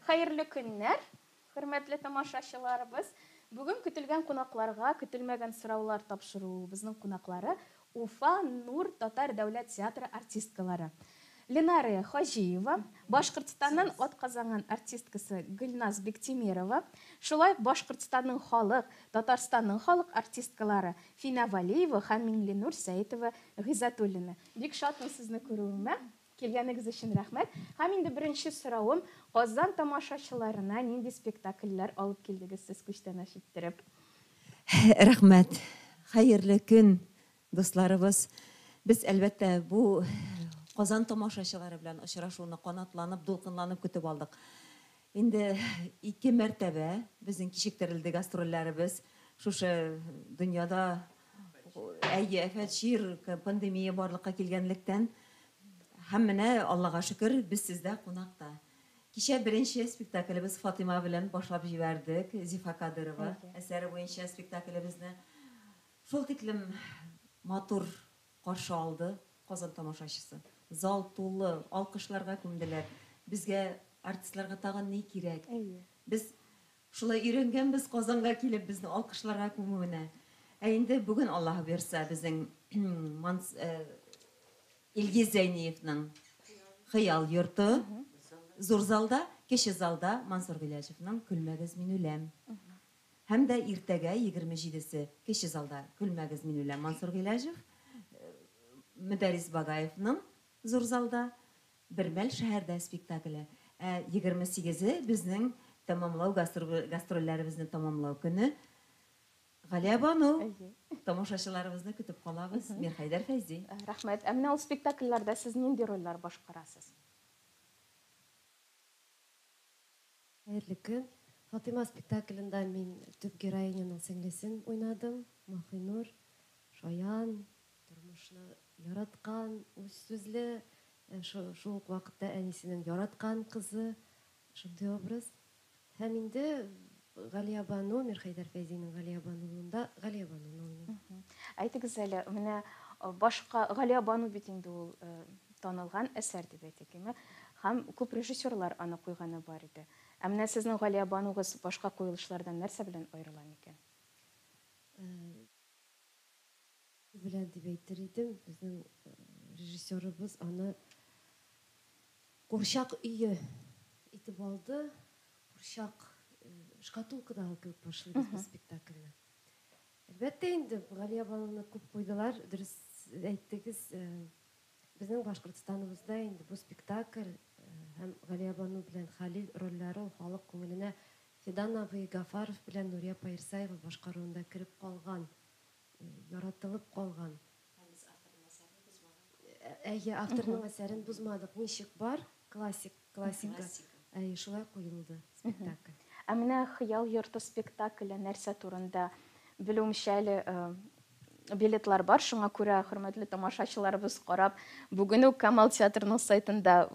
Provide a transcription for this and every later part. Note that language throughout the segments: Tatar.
Хәерле көннәр, хөрмәтле тамашачыларыбыз. Бүген көтелгән кунакларга көтелмәгән сораулар тапшыруыбызның кунаклары Уфа Нур татар дәүләт театры артисткалары. Ленария Хаҗиева, Башкортстанның атказанган артисткасы Гөлназ Биктимирова, шулай ук Башкортстанның халык, Татарстанның халык артисткалары Финә Валиева һәм Миңленур Сәетова Гыйззәтуллина. Бик шатмын сезне күрүемә. Килгәнегез өчен рәхмәт. Һәм инде беренче соравым, Казан тамашачыларына нинди спектакльләр алып килдегез сез күчтәнәч иттереп? Рәхмәт. Хәерле көн, дусларыбыз. Без, әлбәттә, бу Казан тамашачылары белән очрашуны канатланып, дулкынланып көтеп алдык. Инде ике мәртәбә безнең кичектерелде гастрольләребез. Шушы дөньяда, әйе, афәт, чир, пандемия барлыкка килгәнлектән. Һәм менә, Аллага шөкер, без сездә кунакта. Кичә беренче спектаклебез Фатыйма белән башлап җибәрдек, Зифа Кадырова әсәре буенча спектаклебезне. Шул тиклем матур каршы алды Казан тамашачысы. Зал тулы, алкышларга күмделәр. Безгә, артистларга тагын ни кирәк? Без шулай өйрәнгәнбез Казанга килеп безне алкышларга күмүенә. Ә инде бүген, Аллаһы боерса, безнең Илгиз Зәйниевның Хыял йорты зур залда, кече залда Мансур Гыйләҗевның Көлмәгез, мин үләм. Һәм дә иртәгә, егерме җидесе, кече залда Көлмәгез, мин үләм Мансур Гыйләҗев, Мөдәррис Багаевның зур залда Бермәл шәһәрдә спектакле. Ә 28-е безнең тәмамлау гастрольләребезне тәмамлау көне. Галиябану, тамашачыларыбызны көтеп калабыз. Мирхәйдәр Фәйзи. Рәхмәт. Ә менә ул спектакльләрдә сез нинди рольләр башкарасыз? Хәерле көн. Фатыйма спектаклендә мин төп героиняның сеңлесен уйнадым. Махинур, шаян, тормышны яраткан, үз сүзле, шул ук вакытта әнисенең яраткан кызы, шундый образ. Һәм инде Галиябану, Мирхәйдәр Фәйзинең Галиябануында Галиябануны уйныйм. Әйтегез әле, менә башка Галиябану бит инде ул танылган әсәр дип әйтик, әйме? Һәм күп режиссерлар аны куйганы бар иде. Ә менә сезнең Галиябанугыз башка куелышлардан нәрсә белән аерыла микән? Белән дип әйтер идем, безнең режиссерыбыз аны курчак өе итеп алды. Курчак шкатулкадагы кебек башлыйбыз без спектакльне. Әлбәттә инде, Галиябануны күп куйдылар, дөрес әйттегез. Безнең Башкортстаныбызда инде бу спектакль һәм Галиябану белән Хәлил рольләре ул халык күңеленә Фидан абый Гафаров белән Нурия апа Ирсаева башкаруында кереп калган, яратылып калган. Һәм без авторның әсәрен бозмадык. Әйе, авторның әсәрен бозмадык. Ничек бар, классик, классика. Әйе, шулай куелды спектакль. Ә менә Хыял йорты спектакле нәрсә турында? Белүемчә, әле билетлар бар, шуңа күрә хөрмәтле тамашачыларыбыз карап, бүген үк Камал театрының сайтында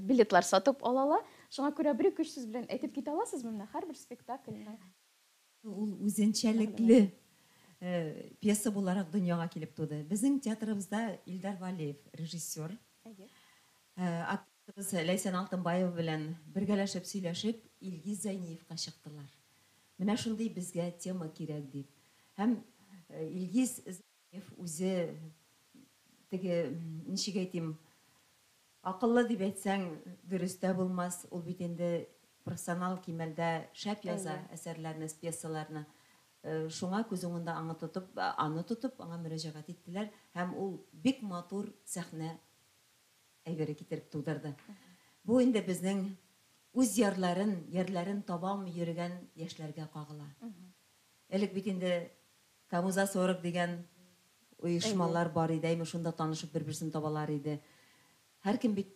билетлар сатып ала ала. Шуңа күрә бер-ике өч сүз белән әйтеп китә аласызмы менә һәрбер спектакльне? Ул үзенчәлекле пьеса буларак дөньяга килеп туды. Безнең театрыбызда Илдар Валиев режиссер. Актрисабыз Ләйсән Алтынбаева белән бергәләшеп сөйләшеп, Илгиз Зәйниевка чыктылар. Менә шундый безгә тема кирәк дип. Һәм Илгиз Зәйниев үзе теге, ничек әйтим, акыллы дип әйтсәң, дөрес тә булмас. Ул бит инде профессионал кимәлдә шәп яза әсәрләрне, пьесаларны. Шуңа күз уңында аңа тотып, аны тотып, аңа мөрәҗәгать иттеләр һәм ул бик матур сәхнә әйбере китереп тудырды. Бу инде безнең үз ярларын, ярларын таба алмый йөрегән яшьләргә кагыла. Элек бит инде Кому за 40 дигән оешмалар бар иде, әйме, шунда танышып бер-берсен табалар иде. Һәркем бит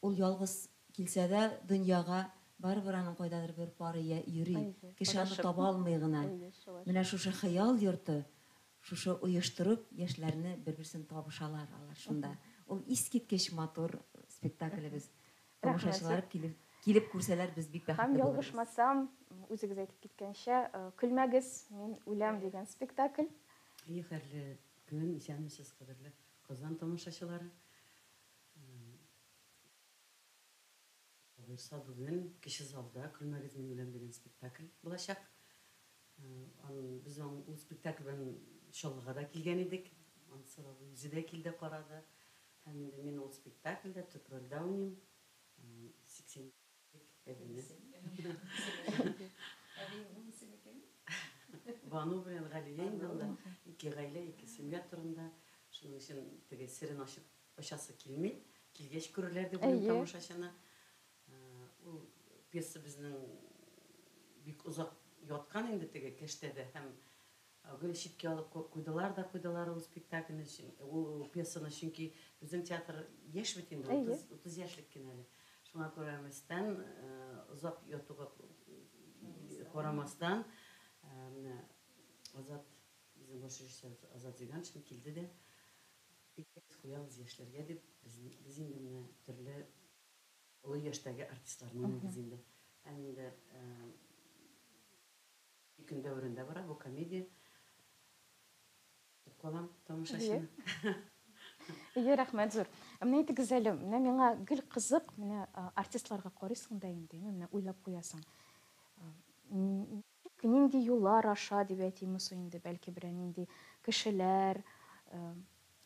ул ялгыз килсә дә дөньяга, барыбер аның кайдадыр бер пары йөри. Кеше аны таба алмый гына. Менә шушы хыял йорты, шушы оештырып, яшьләрне бер-берсен табышалар алар шунда. Ул искиткеч матур спектаклебез. Тамашачылар килеп, килеп күрсәләр, без бик бәхетле Һәм ялгышмасам, үзегез әйтеп киткәнчә, Көлмәгез, мин үләм дигән спектакль. И хәерле көн, исәнмесез, кадерле Казан тамашачылары. Алла боерса, бүген кече залда «Көлмәгез, мин үләм» дигән спектакль булачак. Без ул спектакль белән Чаллыга да килгән идек. Мансур абый үзе дә килде, карады. Һәм инде мин ул спектакльдә төп рольдә уйныйм. 80 әбине. Бану белән Галия инде анда ике гаилә, ике семья турында. Шуның өчен теге серен ачып ачасы килми. Килгәч күрерләр дип уйлыйм тамашачыны. Ул пьеса безнең бик озак яткан инде теге кәштәдә һәм гел читкә алып куйдылар да куйдылар ул спектакльне, ул пьесаны, чөнки безнең театр яшь бит инде, 30 яшьлек кенә әле. Шуңа күрәмәстән, озак ятуга карамастан, менә Азат, безнең баш режиссер Азат Зиганшин килде дә, куябыз яшьләргә дип, без инде менә төрле олы яшьтәге артистларны уйныйбыз инде. Һәм инде көн дәверендә бара бу комедия. Көтеп калам тамашачыны. Әйе, рәхмәт зур. Ә менә әйтегез әле, менә миңа гел кызык, менә артистларга карыйсың да инде, менә уйлап куясың. Нинди юллар аша дип әйтимме соң инде, бәлки берәр нинди кешеләр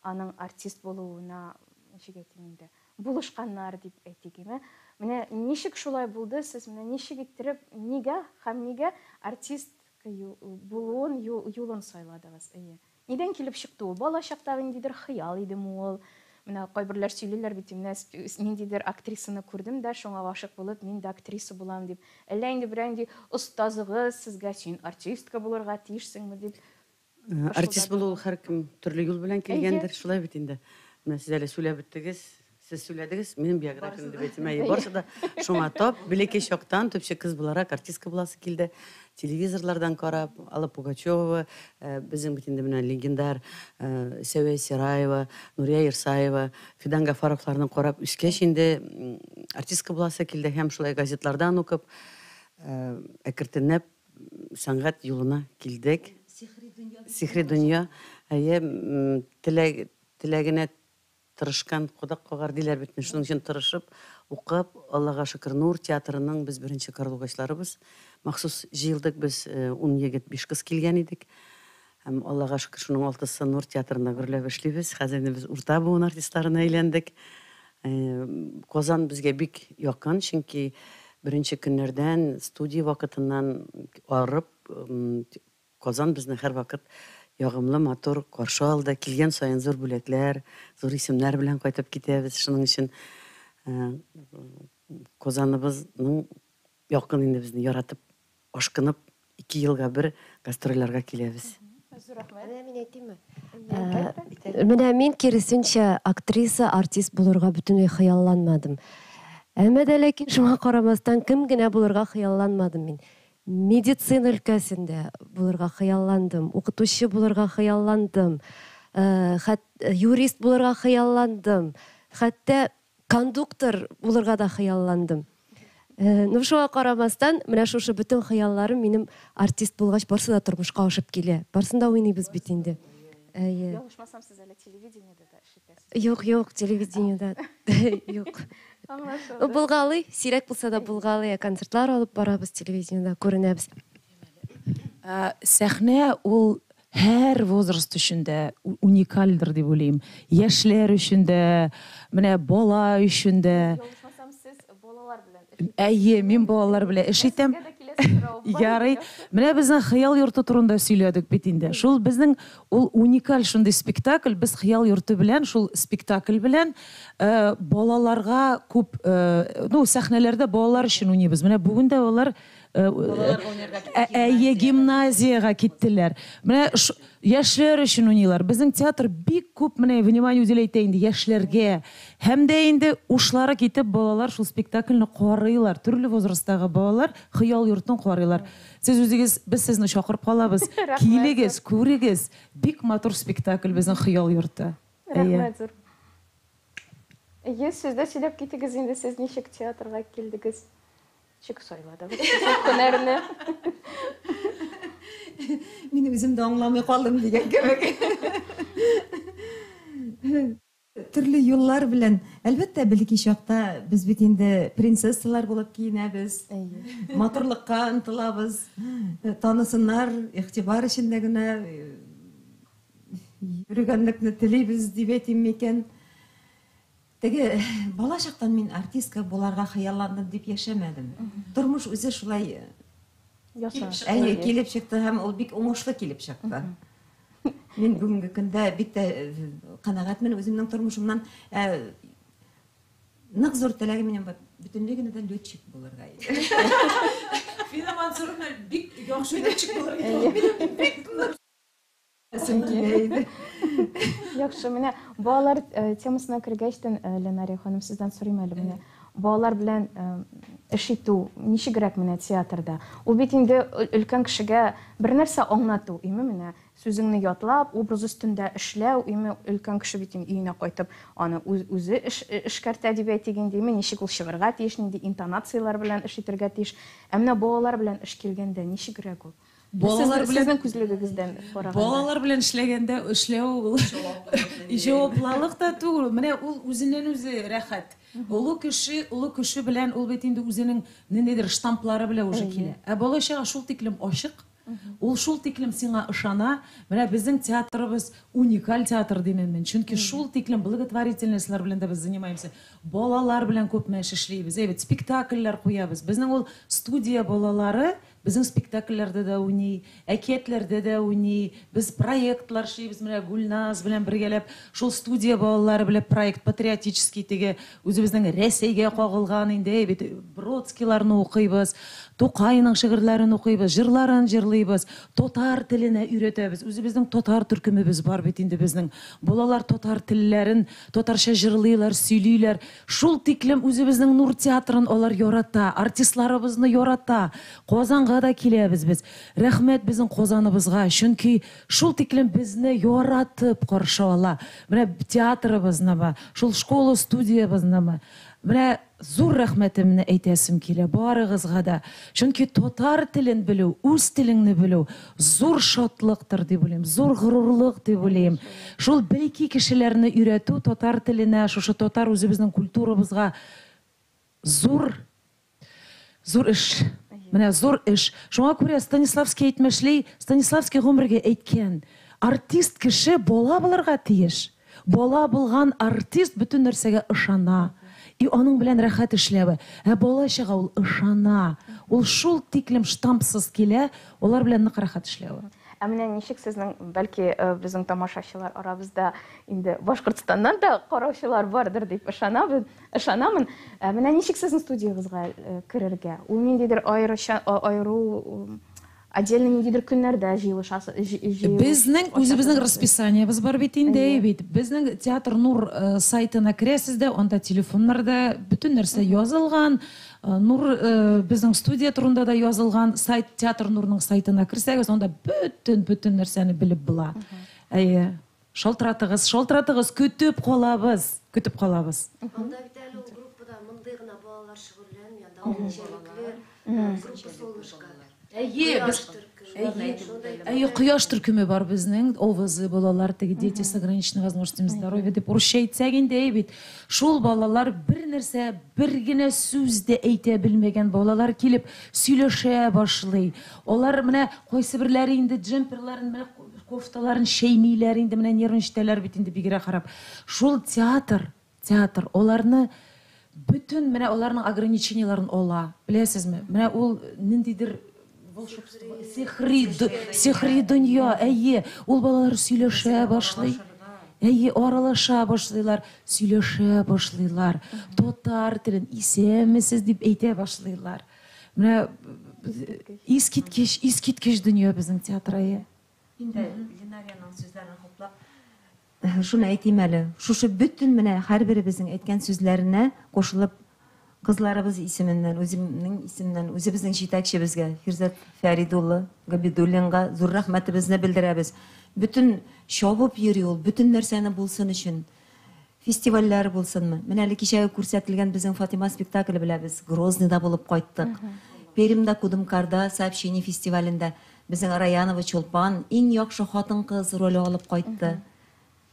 аның артист булуына, ничек әйтим инде, булышканнар дип әйтик, әйме? Менә ничек шулай булды, сез менә ничек иттереп, нигә һәм нигә артист булуын, юлын сайладыгыз? Әйе. Нидән килеп чыкты ул? Бала чактагы ниндидер хыял идеме ул? Менә кайберләр сөйлиләр бит, менә ниндидер актрисаны күрдем дә, шуңа гашык булып, мин дә актриса булам дип. Әллә инде берәр нинди остазыгыз сезгә син артистка булырга тиешсеңме дип? Артист булу ул һәркем төрле юл белән килгәндер, шулай бит инде. Менә сез әле сөйләп беттегез, сез сөйләдегез, минем биографиям дип әйтим, әйе, барысы да шуңа тап, бәләкәй чактан төпчек кыз буларак артистка буласы килде. Телевизорлардан карап, Алла Пугачева, безнең бит инде менә легендар Сәвия Сираева, Нурия Ирсаева, Фидан Гафаровларны карап үскәч инде артистка буласы килде һәм шулай газетлардан укып, әкертенләп сәнгать юлына килдек. Сихри дөнья. Сихри дөнья. Әйе, теләгенә тырышкан кодак кагар диләр бит. Шуның өчен тырышып, укып, Аллага шөкер, Нур театрының без беренче карлугачларыбыз. Махсус җыелдык без, 10 егет, 5 кыз килгән идек. Һәм Аллага шөкер, шуның алтысы Нур театрында гөрләп эшлибез. Хәзер инде без урта буын артистларына әйләндек. Казан безгә бик якын, чөнки беренче көннәрдән, студия вакытыннан арып, Казан безне һәрвакыт ягымлы, матур каршы алды. Килгән саен зур бүләкләр, зур исемнәр белән кайтып китәбез. Шуның өчен Казаныбызның якын инде безне яратып, ашкынып, 2 елга бер гастрольләргә киләбез. Зур рәхмәт. Менә мин әйтимме? Менә мин киресенчә актриса, артист булырга бөтенләй хыялланмадым. Әмма дә ләкин шуңа карамастан кем генә булырга хыялланмадым мин. Медицина өлкәсендә булырга хыялландым, укытучы булырга хыялландым, юрист булырга хыялландым, хәтта кондуктор булырга да хыялландым. Ну, шуңа карамастан, менә шушы бөтен хыялларым минем артист булгач барсы да тормышка ашып килә. Барсын да уйныйбыз бит инде. Әйе. Ялгышмасам, сез әле телевидениедә дә эш итәсез. Юк, юк, телевидениедә юк. Аңлашылды. Булгалый, сирәк булса да булгалый, концертлар алып барабыз, телевидениедә күренәбез. Сәхнә ул һәр возраст өчен дә уникальдер дип уйлыйм. Яшьләр өчен дә, менә бала өчен дә. Ялгышмасам, сез балалар белән эш итәсез. Әйе, мин балалар белән эш итәм. Сезгә дә киләсе сорау бар. Ярый. Менә безнең Хыял йорты турында сөйләдек бит инде. Шул безнең ул уникаль шундый спектакль, без Хыял йорты белән, шул спектакль белән балаларга күп, ну, сәхнәләрдә балалар өчен уйныйбыз. Менә бүген дә алар әйе, гимназиягә киттеләр. Менә яшьләр өчен уйныйлар. Безнең театр бик күп менә внимание уделяет инде яшьләргә. Һәм дә инде ушлары китеп балалар шул спектакльне карыйлар. Төрле возрасттагы балалар Хыял йортын карыйлар. Сез үзегез, без сезне чакырып калабыз. Килегез, күрегез. Бик матур спектакль безнең Хыял йорты. Рәхмәт зур. Әйе, сез дә сөйләп китегез инде, сез ничек театрга килдегез? Ничек сайладыгыз һөнәрне? Мин үзем дә аңламый калдым дигән кебек. Төрле юллар белән, әлбәттә, бәләкәй чакта без бит инде принцессалар булып киенәбез, матурлыкка омтылабыз, танысыннар, игътибар эчендә генә йөрегәнлекне телибез дип әйтим микән. Теге бала чактан мин артистка буларга хыялландым дип яшәмәдем. Тормыш үзе шулай Әйе, килеп чыкты һәм ул бик уңышлы килеп чыкты. Мин бүгенге көндә бик тә канәгатьмен үземнең тормышымнан. Нык зур теләгем минем бөтенләй генә дә летчик булырга иде. Фина Мансуровна бик яхшы летчик булыр иде. Минем бик нык килә иде. Яхшы, менә балалар темасына кергәчтен, Ленария ханым, сездән сорыйм әле менә. Балалар белән эш итү ничегрәк менә театрда? Ул бит инде өлкән кешегә бер нәрсә аңлату, име менә сүзеңне ятлап, образ өстендә эшләү, име өлкән кеше бит инде өенә кайтып аны үзе эшкәртә дип әйтик инде, име ничек ул чыгарга тиеш, нинди интонацияләр белән эш итәргә тиеш. Ә менә балалар белән эш килгәндә ничегрәк ул? Балалар белән сезнең күзлегегездән караганда. Балалар белән эшләгәндә эшләү ул җаваплылык та түгел. Менә ул үзеннән үзе рәхәт. Олы кеше, олы кеше белән ул бит инде үзенең ниндидер штамплары белән уже килә. Ә бала чага шул тиклем ачык, ул шул тиклем сиңа ышана. Менә безнең театрыбыз уникаль театр димем мин. Чөнки шул тиклем благотворительностьлар белән дә без занимаемся. Балалар белән күпме эш эшлибез. Әйбәт спектакльләр куябыз. Безнең ул студия балалары безнең спектакльләрдә дә уйный, әкиятләрдә дә уйный. Без проектлар эшлибез, менә Гульназ белән бергәләп, шул студия балалары белән проект патриотический теге үзебезнең Рәсәйгә кагылган инде, бит Бродскийларны укыйбыз, Тукайның шигырьләрен укыйбыз, җырларын җырлыйбыз, татар теленә өйрәтәбез. Үзебезнең татар төркемебез бар бит инде безнең. Балалар татар телләрен, татарча җырлыйлар, сөйлиләр. Шул тиклем үзебезнең Нур театрын алар ярата, артистларыбызны ярата. Казанга да киләбез без. Рәхмәт безнең Казаныбызга, чөнки шул тиклем безне яратып каршы ала. Менә театрыбызнымы, шул школа студиябызнымы. Менә зур рәхмәтемне әйтәсем килә барыгызга да. Чөнки татар телен белү, үз телеңне белү зур шатлыктыр дип уйлыйм, зур горурлык дип уйлыйм. Шул бәлки кешеләрне өйрәтү татар теленә, шушы татар үзебезнең культурабызга зур зур эш. Менә зур эш. Шуңа күрә Станиславский әйтмешли, Станиславский гомергә әйткән, артист кеше бала булырга тиеш. Бала булган артист бөтен нәрсәгә ышана. И аның белән рәхәт эшләве. Ә бала чага ул ышана. Ул шул тиклем штампсыз килә, алар белән нык рәхәт эшләве. Ә менә ничек сезнең, бәлки безнең тамашачылар арабызда инде Башкортстаннан да караучылар бардыр дип ышанабыз, ышанамын. Ә менә ничек сезнең студиягызга керергә? Ул ниндидер аеруча аеру отдельно ниндидер көннәрдә җыелышасы Безнең үзебезнең расписаниебез бар бит инде, бит. Безнең Театр Нур сайтына керәсез дә, анда телефоннарда бөтен нәрсә язылган. Нур безнең студия турында да язылган. Сайт Театр Нурның сайтына керсәгез, анда бөтен бөтен нәрсәне белеп була. Әйе. Шалтыратыгыз, шалтыратыгыз, көтеп калабыз, көтеп калабыз. Анда бит әле ул группада мондый гына балалар шөгыльләнми, анда үзенчәлекле группа Солнышко. Әйе, без Әйе, кояш төркеме бар безнең, ОВЗ балалар, теге дети с ограниченными возможностями здоровья дип урысча әйтсәк инде, әйе бит. Шул балалар бер нәрсә, бер генә сүз дә әйтә белмәгән балалар килеп сөйләшә башлый. Алар менә кайсы берләре инде джемперларын, менә кофталарын чәйниләр инде, менә нервничтәләр бит инде бигрәк харап. Шул театр, театр аларны бөтен менә аларның ограничениеләрен ала. Беләсезме? Менә ул ниндидер волшебство, сихри, сихри дөнья, әйе, ул балалар сөйләшә башлый. Әйе, аралаша башлыйлар, сөйләшә башлыйлар. Татар телен исәнмесез дип әйтә башлыйлар. Менә искиткеч, искиткеч дөнья безнең театр, әйе. Инде Ленарияның сүзләрен хуплап, шуны әйтим әле. Шушы бөтен менә һәрберебезнең әйткән сүзләренә кушылып кызларыбыз исеменнән, үземнең исемнән, үзебезнең җитәкчебезгә Фирзәт Фәрид улы Габидуллинга зур рәхмәтебезне белдерәбез. Бөтен чабып йөри ул, бөтен нәрсәне булсын өчен. Фестивальләр булсынмы? Менә әле кичәге күрсәтелгән безнең Фатима спектакле белән без Грозныйда булып кайттык. Пермьдә Кудымкарда сообщение фестивалендә безнең Раянова Чулпан иң яхшы хатын-кыз роле алып кайтты.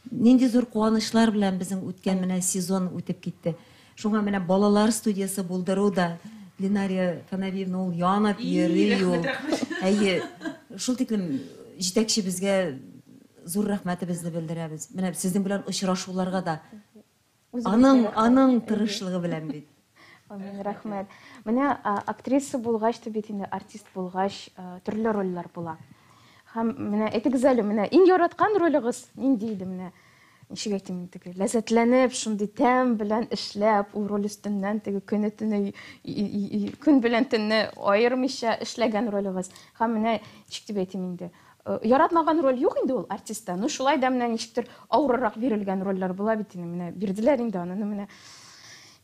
Нинди зур куанычлар белән безнең үткән менә сезон үтеп китте. Шуңа менә балалар студиясе булдыру да Ленария Фанавиевна ул янып йөри ул. Әйе, шул тиклем җитәкчебезгә зур рәхмәтебезне белдерәбез. Менә сезнең белән очрашуларга да аның аның тырышлыгы белән бит. Амин, рәхмәт. Менә актриса булгач та бит инде артист булгач, төрле рольләр була. Һәм менә әйтегез әле, менә иң яраткан ролегыз нинди иде менә? Ничек әйтим, теге ләззәтләнеп, шундый тәм белән эшләп, ул роль өстеннән теге көне төне көн белән төнне аермыйча эшләгән ролегыз. Һәм менә ничек дип әйтим инде, яратмаган роль юк инде ул артистта. Ну шулай да менә ничектер авыррак бирелгән рольләр була бит инде. Менә бирделәр инде аны, ну менә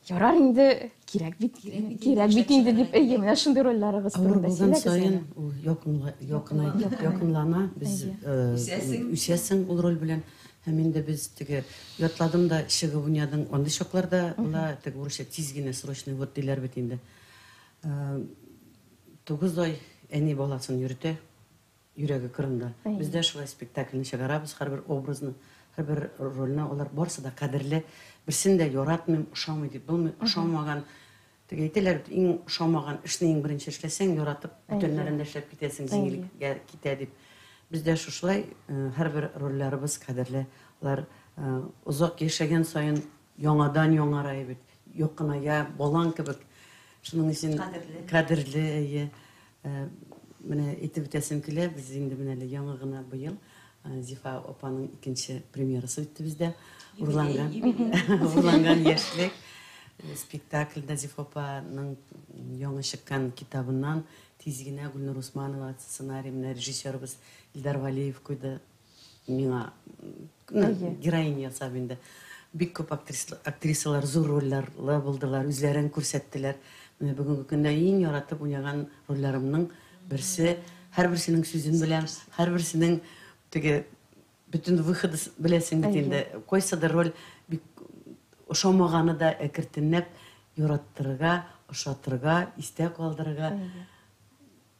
ярар инде, кирәк бит, кирәк бит инде дип, әйе, менә шундый рольләрегез Авыр турында булган сөйләгез саен әле. ул якынлана, без үсәсең ул роль белән. Һәм инде без теге ятладым да чыгып уйнадың, андый чакларда була, теге урысча тиз генә срочный вот диләр бит инде. 9 ай әни баласын йөртә, йөрәге кырында. Без дә шулай спектакльне чыгарабыз, һәрбер образны, һәрбер рольне, алар барысы да кадерле. Берсен дә яратмыйм, ошамый дип булмый, ошамаган. Теге әйтәләр бит, иң ошамаган эшне иң беренче эшләсәң, яратып, бүтәннәрен дә эшләп китәсең, җиңелгә китә дип. Без дә шушылай, һәрбер рольләребез кадерле. Алар озак яшәгән саен яңадан яңара бит, якыная, балаң кебек. Шуның өчен кадерле, әйе. Менә әйтеп үтәсем килә, без инде менә әле яңа гына быел Зифа апаның икенче премьерасы үтте бездә. Урланган, Урланган яшьлек спектакльдә Зифа апаның яңа чыккан китабыннан тиз генә Гөлнур Усманова сценарий менә режиссерыбыз Илдар Валиев куйды. Миңа героиня ясап инде. Бик күп актрисалар зур рольләрле булдылар, үзләрен күрсәттеләр. Менә бүгенге көндә иң яратып уйнаган рольләремнең берсе, һәрберсенең сүзен беләм, һәрберсенең теге бөтен выходы беләсең бит инде. Кайсыдыр роль бик ошамаганы да әкертенләп яраттырырга, ошатырга, истә калдырырга.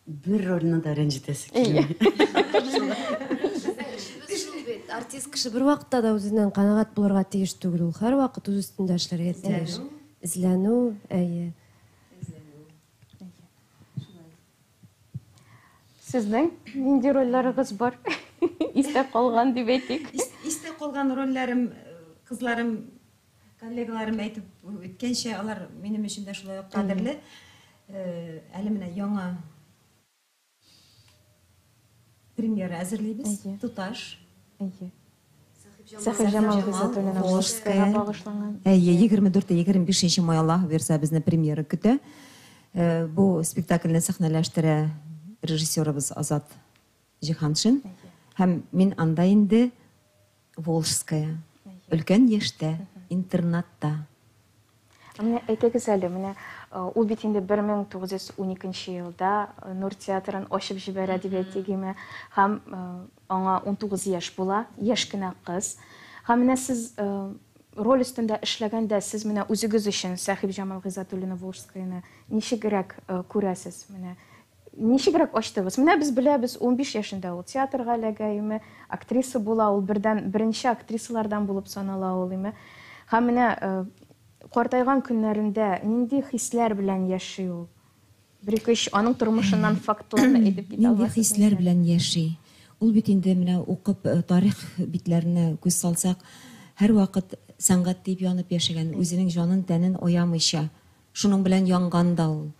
Бер рольне дә рәнҗетәсе килми. Артист кеше бер вакытта да үзеннән канәгать булырга тиеш түгел. Ул һәрвакыт үз өстендә эшләргә тиеш. Эзләнү, әйе. Сезнең нинди рольләрегез бар? Истә калган дип әйтик. Истә калган рольләрем, кызларым, коллегаларым әйтеп үткәнчә, алар минем өчен дә шулай ук кадерле. Әле менә яңа премьера әзерлибез. Туташ. Сәхибҗамал Гыйззәтуллина Волжская багышланган. Әйе, 24-25 май Аллаһ бирсә безне премьера көтә. Бу спектакльне сәхнәләштерә режиссерыбыз Азат Җиһаншин. Һәм мин анда инде Волжская, өлкән яшьтә, интернатта. Менә әйтегез әле, менә ул бит инде 1912 елда Нур театрын ачып җибәрә дип әйтик, һәм аңа 19 яшь була, яшь кенә кыз. Һәм менә сез роль өстендә эшләгәндә, сез менә үзегез өчен Сәхибҗамал Гыйззәтуллина Волжскаяны ничегрәк күрәсез? Менә ничегрәк ачтыгыз? Менә без беләбез, 15 яшендә ул театрга эләгә, име, актриса була, ул бердән беренче актрисалардан булып санала ул, име. Һәм менә картайган көннәрендә нинди хисләр белән яши ул? Бер-ике аның тормышыннан фактларны әйтеп китә Нинди хисләр белән яши? Ул бит инде менә укып тарих битләренә күз салсак, һәрвакыт сәнгать дип янып яшәгән, үзенең җанын, тәнен аямыйча, шуның белән янган да ул.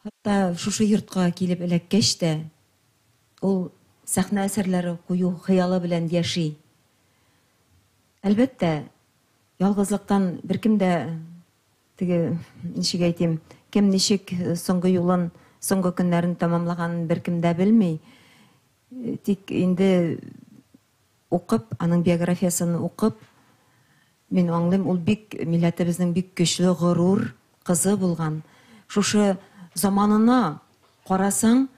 Хәтта шушы йортка килеп эләккәч тә, ул сәхнә әсәрләре кую хыялы белән яши. Әлбәттә, ялгызлыктан беркем дә теге, ничек әйтим, кем ничек соңгы юлын, соңгы көннәрен тәмамлаганын беркем дә белми. Тик инде укып, аның биографиясын укып, мин аңлыйм, ул бик милләтебезнең бик көчле, горур кызы булган. Шушы заманына карасаң,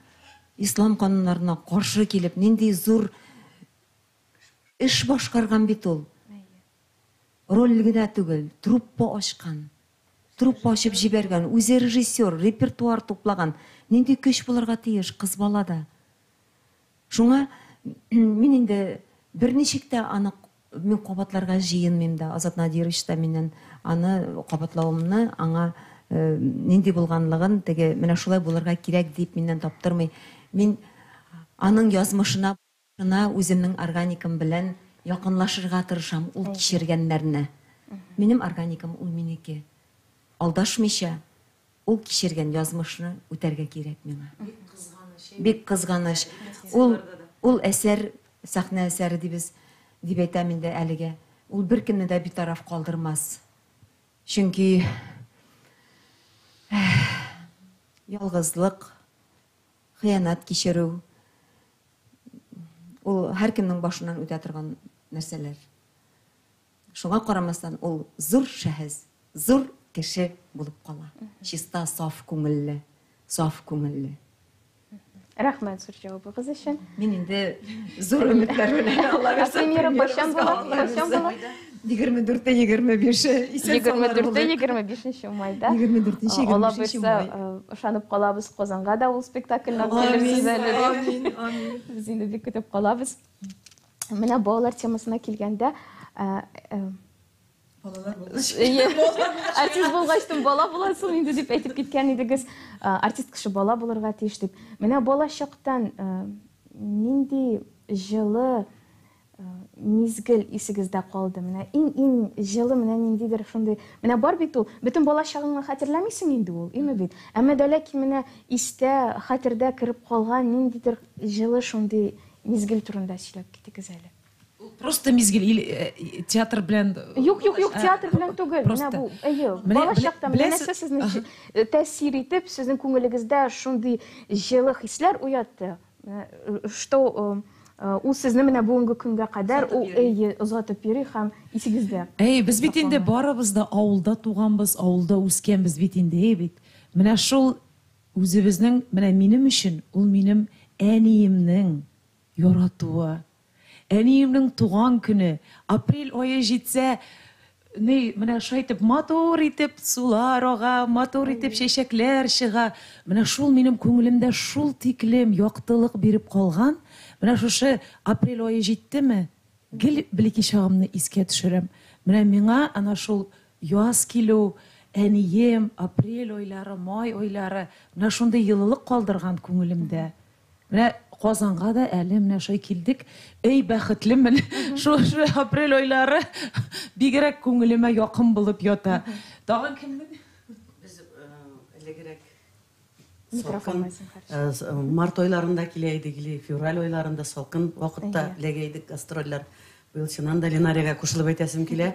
ислам кануннарына каршы килеп, нинди зур эш башкарган бит ул. Роль генә түгел, труппа ачкан. Труппа ачып җибәргән, үзе режиссер, репертуар туплаган. Нинди көч булырга тиеш кыз балада. Шуңа мин инде Берничек тә аны мин кабатларга җыенмыйм да. Азат Надирович та миннән аны кабатлавымны, аңа нинди булганлыгын, теге менә шулай булырга кирәк дип миннән таптырмый. Мин аның язмышына үземнең органикам белән якынлашырга тырышам, ул кичергәннәрне. Минем органикам ул минеке. Алдашмыйча, ул кичергән язмышны үтәргә кирәк миңа. Бик кызганыч. Бик кызганыч. Ул ул әсәр, сәхнә әсәре дибез, дип әйтәм инде әлегә. Ул беркемне дә битараф калдырмас. Чөнки ялгызлык, хыянәт кичерү ул һәркемнең башыннан үтә торган нәрсәләр. Шуңа карамастан, ул зур шәхес, зур кеше булып кала. Чиста, саф күңелле, саф күңелле. Рәхмәт зур җавабыгыз өчен. Мин инде зур өметләр белән, Алла бирсә, Премьера кайчан була? Кайчан була? 24-те, 25-е, исән саулар булыйк. 24-те, 25 майда. 24-нче, Алла 25 буйса, май. Ышанып калабыз, Казанга да ул спектакльне алып килерсез Амин, әле дип. амин, амин. Без инде бик көтеп калабыз. Менә балалар темасына килгәндә, Балалар булгач. Әйе. Артист булгач, тын бала буласың инде дип әйтеп киткән идегез. Артист кеше бала булырга тиеш дип. Менә бала чактан нинди җылы мизгел исегездә калды? Менә иң-иң җылы, менә ниндидер шундый. Менә бар бит ул, бөтен бала чагыңны хәтерләмисең инде ул, име бит? Әмма дә ләкин менә истә, хәтердә кереп калган ниндидер җылы шундый мизгел турында сөйләп китегез әле. Ул просто мизгел или театр белән? Юк, юк, юк, театр белән түгел. Менә Просто. бу, әйе, Менә бала чакта менә беләсез- нәрсә сезне тәэсир итеп, сезнең күңелегездә шундый җылы хисләр уятты, менә, что ул сезне менә бүгенге көнгә кадәр ул, әйе, озатып йөри һәм исегездә. Әй, без бит инде саклана. Барыбыз да авылда туганбыз, авылда үскәнбез бит инде, әй бит. Менә шул үзебезнең, менә минем өчен ул минем әниемнең яратуы. Әниемнең туган көне, апрель ае җитсә, ни, менә шулай итеп матур итеп сулар ага, матур итеп чәчәкләр чыга. Менә шул минем күңелемдә шул тиклем яктылык биреп калган. Менә шушы апрель ае җиттеме, гел бәләкәй чагымны искә төшерәм. Менә миңа ана шул яз килү, әнием, апрель айлары, май айлары менә шундый җылылык калдырган күңелемдә. Менә Казанга да әле менә шулай килдек. Эй, бәхетлемен. Шул апрель айлары бигрәк күңелемә якын булып ята. Тагын кемнең? Без элегрәк Микрофон салкын зинһар. Март айларында килә идек или февраль айларында, салкын вакытта эләгә идек гастрольләр. Быел чыннан да Ленарияга кушылып әйтәсем килә.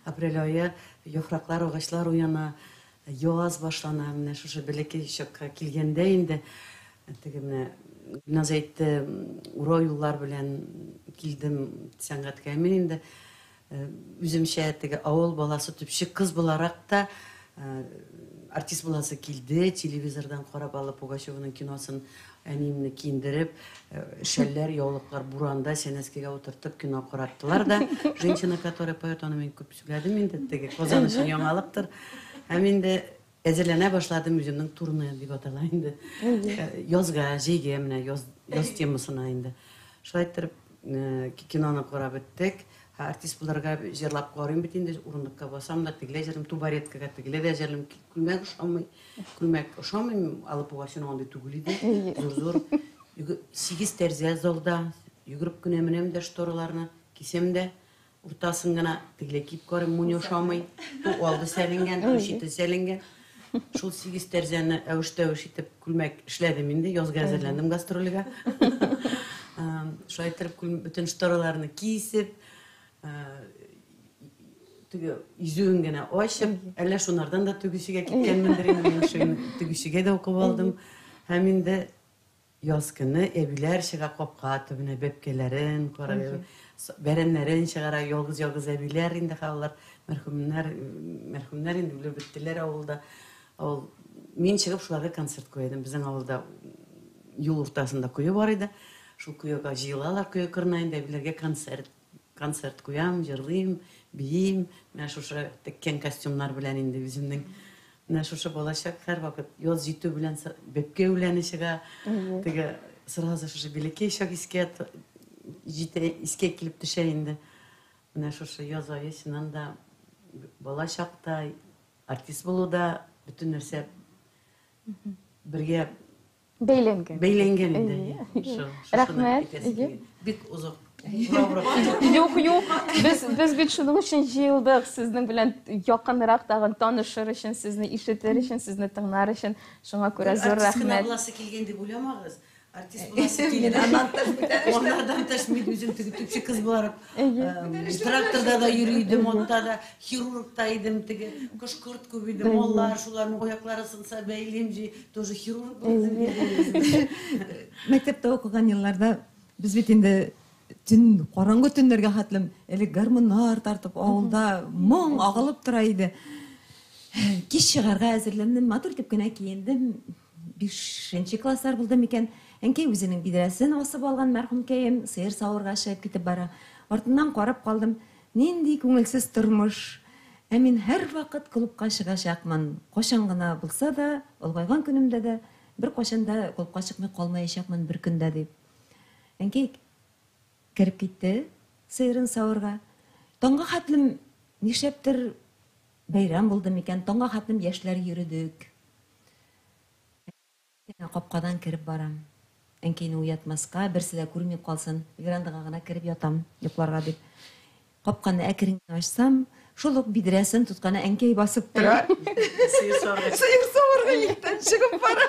Апрель ае, яфраклар, агачлар уяна, яз башлана. Менә шушы бәләкәй чакка килгәндә инде теге менә Гөлназ әйтте, урау юллар белән килдем сәнгатькә. Мин инде үземчә теге авыл баласы, төпчек кыз буларак та артист буласы килде. Телевизордан карап алып Пугачеваның киносын, әниемне киендереп, шәлләр, яулыклар, буранда сәнәскегә утыртып кино караттылар да. «Женщина, которая поет», аны мин күп сөйләдем инде, теге Казан өчен яңалыктыр. Һәм инде әзерләнә башладым үземнең турне дип атала инде. Язга, җәйгә, менә яз, яз темасына инде. Шулай иттереп киноны карап беттек. Артист булырга җырлап карыйм бит инде, урындыкка басам да, тегеләй җырлыйм, табуреткага тегеләй дә җырлыйм. Күлмәк ошамый. Күлмәк ошамый, Алла Пугачева андый түгел иде. Зур-зур. 8 тәрзә залда, йөгереп кенә менәм дә штораларны кисәм дә, уртасын гына тегеләй киеп карыйм, моны ошамый. Ту алды сәленгән, ту чите сәленгән. Шул 8 тәрзәне әвеш-тәвеш итеп күлмәк эшләдем инде, язга әзерләндем гастрольгә. Шулай итеп бөтен штораларны кисеп, теге изүен генә ачып, әллә шунардан да тегүчегә киткәнмендер инде, мин шуны тегүчегә дә укып алдым. Һәм инде яз көне әбиләр чыга капка төбенә, бәбкәләрен карый, бәрәннәрен чыгара, ялгыз-ялгыз әбиләр инде, алар мәрхүмнәр, мәрхүмнәр инде, үлеп беттеләр авылда. Авыл, мин чыгып шуларга концерт куя идем. Безнең авылда юл уртасында кое бар иде. Шул коега җыелалар, кое кырына инде әбиләргә концерт куям, җырлыйм, биим. Менә шушы теккән костюмнар белән инде үземнең менә шушы балачак һәрвакыт яз җитү белән бәбкә үләне чыга. Теге сразу шушы бәләкәй чак искә җитә, искә килеп төшә инде. Менә шушы яз ае чыннан да бала чакта артист булу да бөтен нәрсә бергә бәйләнгән. Бәйләнгән инде. Рәхмәт. Бик озак. Юк, юк. Без бит шуның өчен җыелдык, сезнең белән якынрак тагын танышыр өчен, сезне ишетер өчен, сезне тыңлар өчен. Шуңа күрә зур рәхмәт. Артист кенә буласы килгән дип уйламагыз. Артист буласы килде. Аннан тыш мин үзем теге төпчек кыз буларак тракторда да йөри идем, атта да, хирург та идем, теге кош-корт күп иде, маллар, шуларның аяклары сынса бәйлим, тоже хирург булдым. Мәктәптә укыган елларда без бит инде төн, караңгы төннәргә хәтлем элек гармуннар тартып авылда моң агылып тора иде. Кич чыгарга әзерләндем, матур итеп кенә киендем. 5нче класслар булды микән? Әнкәй үзенең бидрәсен асып алган мәрхүмкәем сыер савырга чыгып китеп бара. Артыннан карап калдым. Нинди күңелсез тормыш. Ә мин һәрвакыт клубка чыгачакмын. Кайчан гына булса да, олгайган көнемдә дә бер кайчан да клубка чыкмый калмаячакмын бер көндә дип. Әнкәй кереп китте сыерын савырга. Таңга хәтлем нишләптер бәйрәм булды микән? Таңга хәтлем яшьләр йөрдек. Капкадан кереп барам. Әнкәйне уятмаска, берсе дә күрми калсын, верандага гына кереп ятам, йокларга дип. Капканы әкрен генә ачсам, шул ук бидрәсен тоткан әнкәй басып тора. Сыер савырга. Сыер савырга иртән чыгып бара.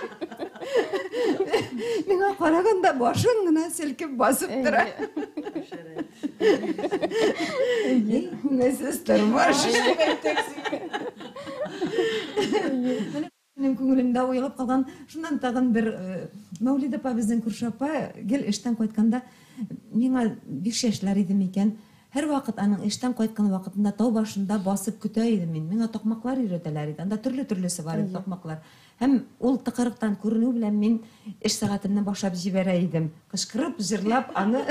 Миңа караганда башын гына селкеп басып тора. Күңелсез тормыш. Минем күңелемдә уелып калган шуннан тагын бер Мәүлидә апа, безнең күрше апа, гел эштән кайтканда миңа 5 яшьләр иде микән, һәрвакыт аның эштән кайткан вакытында тау башында басып көтә идем мин. Миңа такмаклар өйрәтәләр иде. Анда төрле-төрлесе бар иде такмаклар. Һәм ул тыкырыктан күренү белән мин эш сәгатемне башлап җибәрә идем. Кычкырып, җырлап аны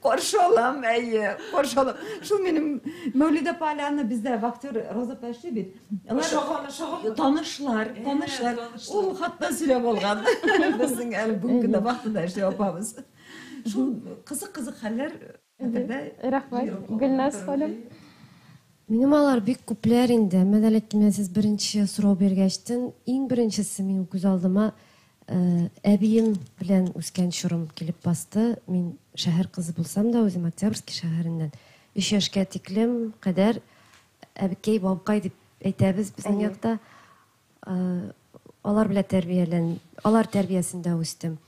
каршы алам, әйе, каршы алам. Шул минем Мәүлидә апа әле аны бездә вахтер Роза апа эшли бит. Алар танышлар, танышлар. Ул хатта сөйләп алган. Безнең әле бүгенге көндә вахтада эшли апабыз. Шул кызык-кызык хәлләр хәтердә. Рәхмәт, Гөлназ ханым. Минем алар бик күпләр инде. Әмма дә ләкин менә сез беренче сорау биргәчтен, иң беренчесе минем күз алдыма әбием белән үскән чорым килеп басты. Мин шәһәр кызы булсам да, үзем Октябрьский шәһәреннән. 3 яшькә тиклем кадәр әбекәй, бабкай дип әйтәбез безнең якта. Алар белән тәрбиялән, алар тәрбиясендә үстем.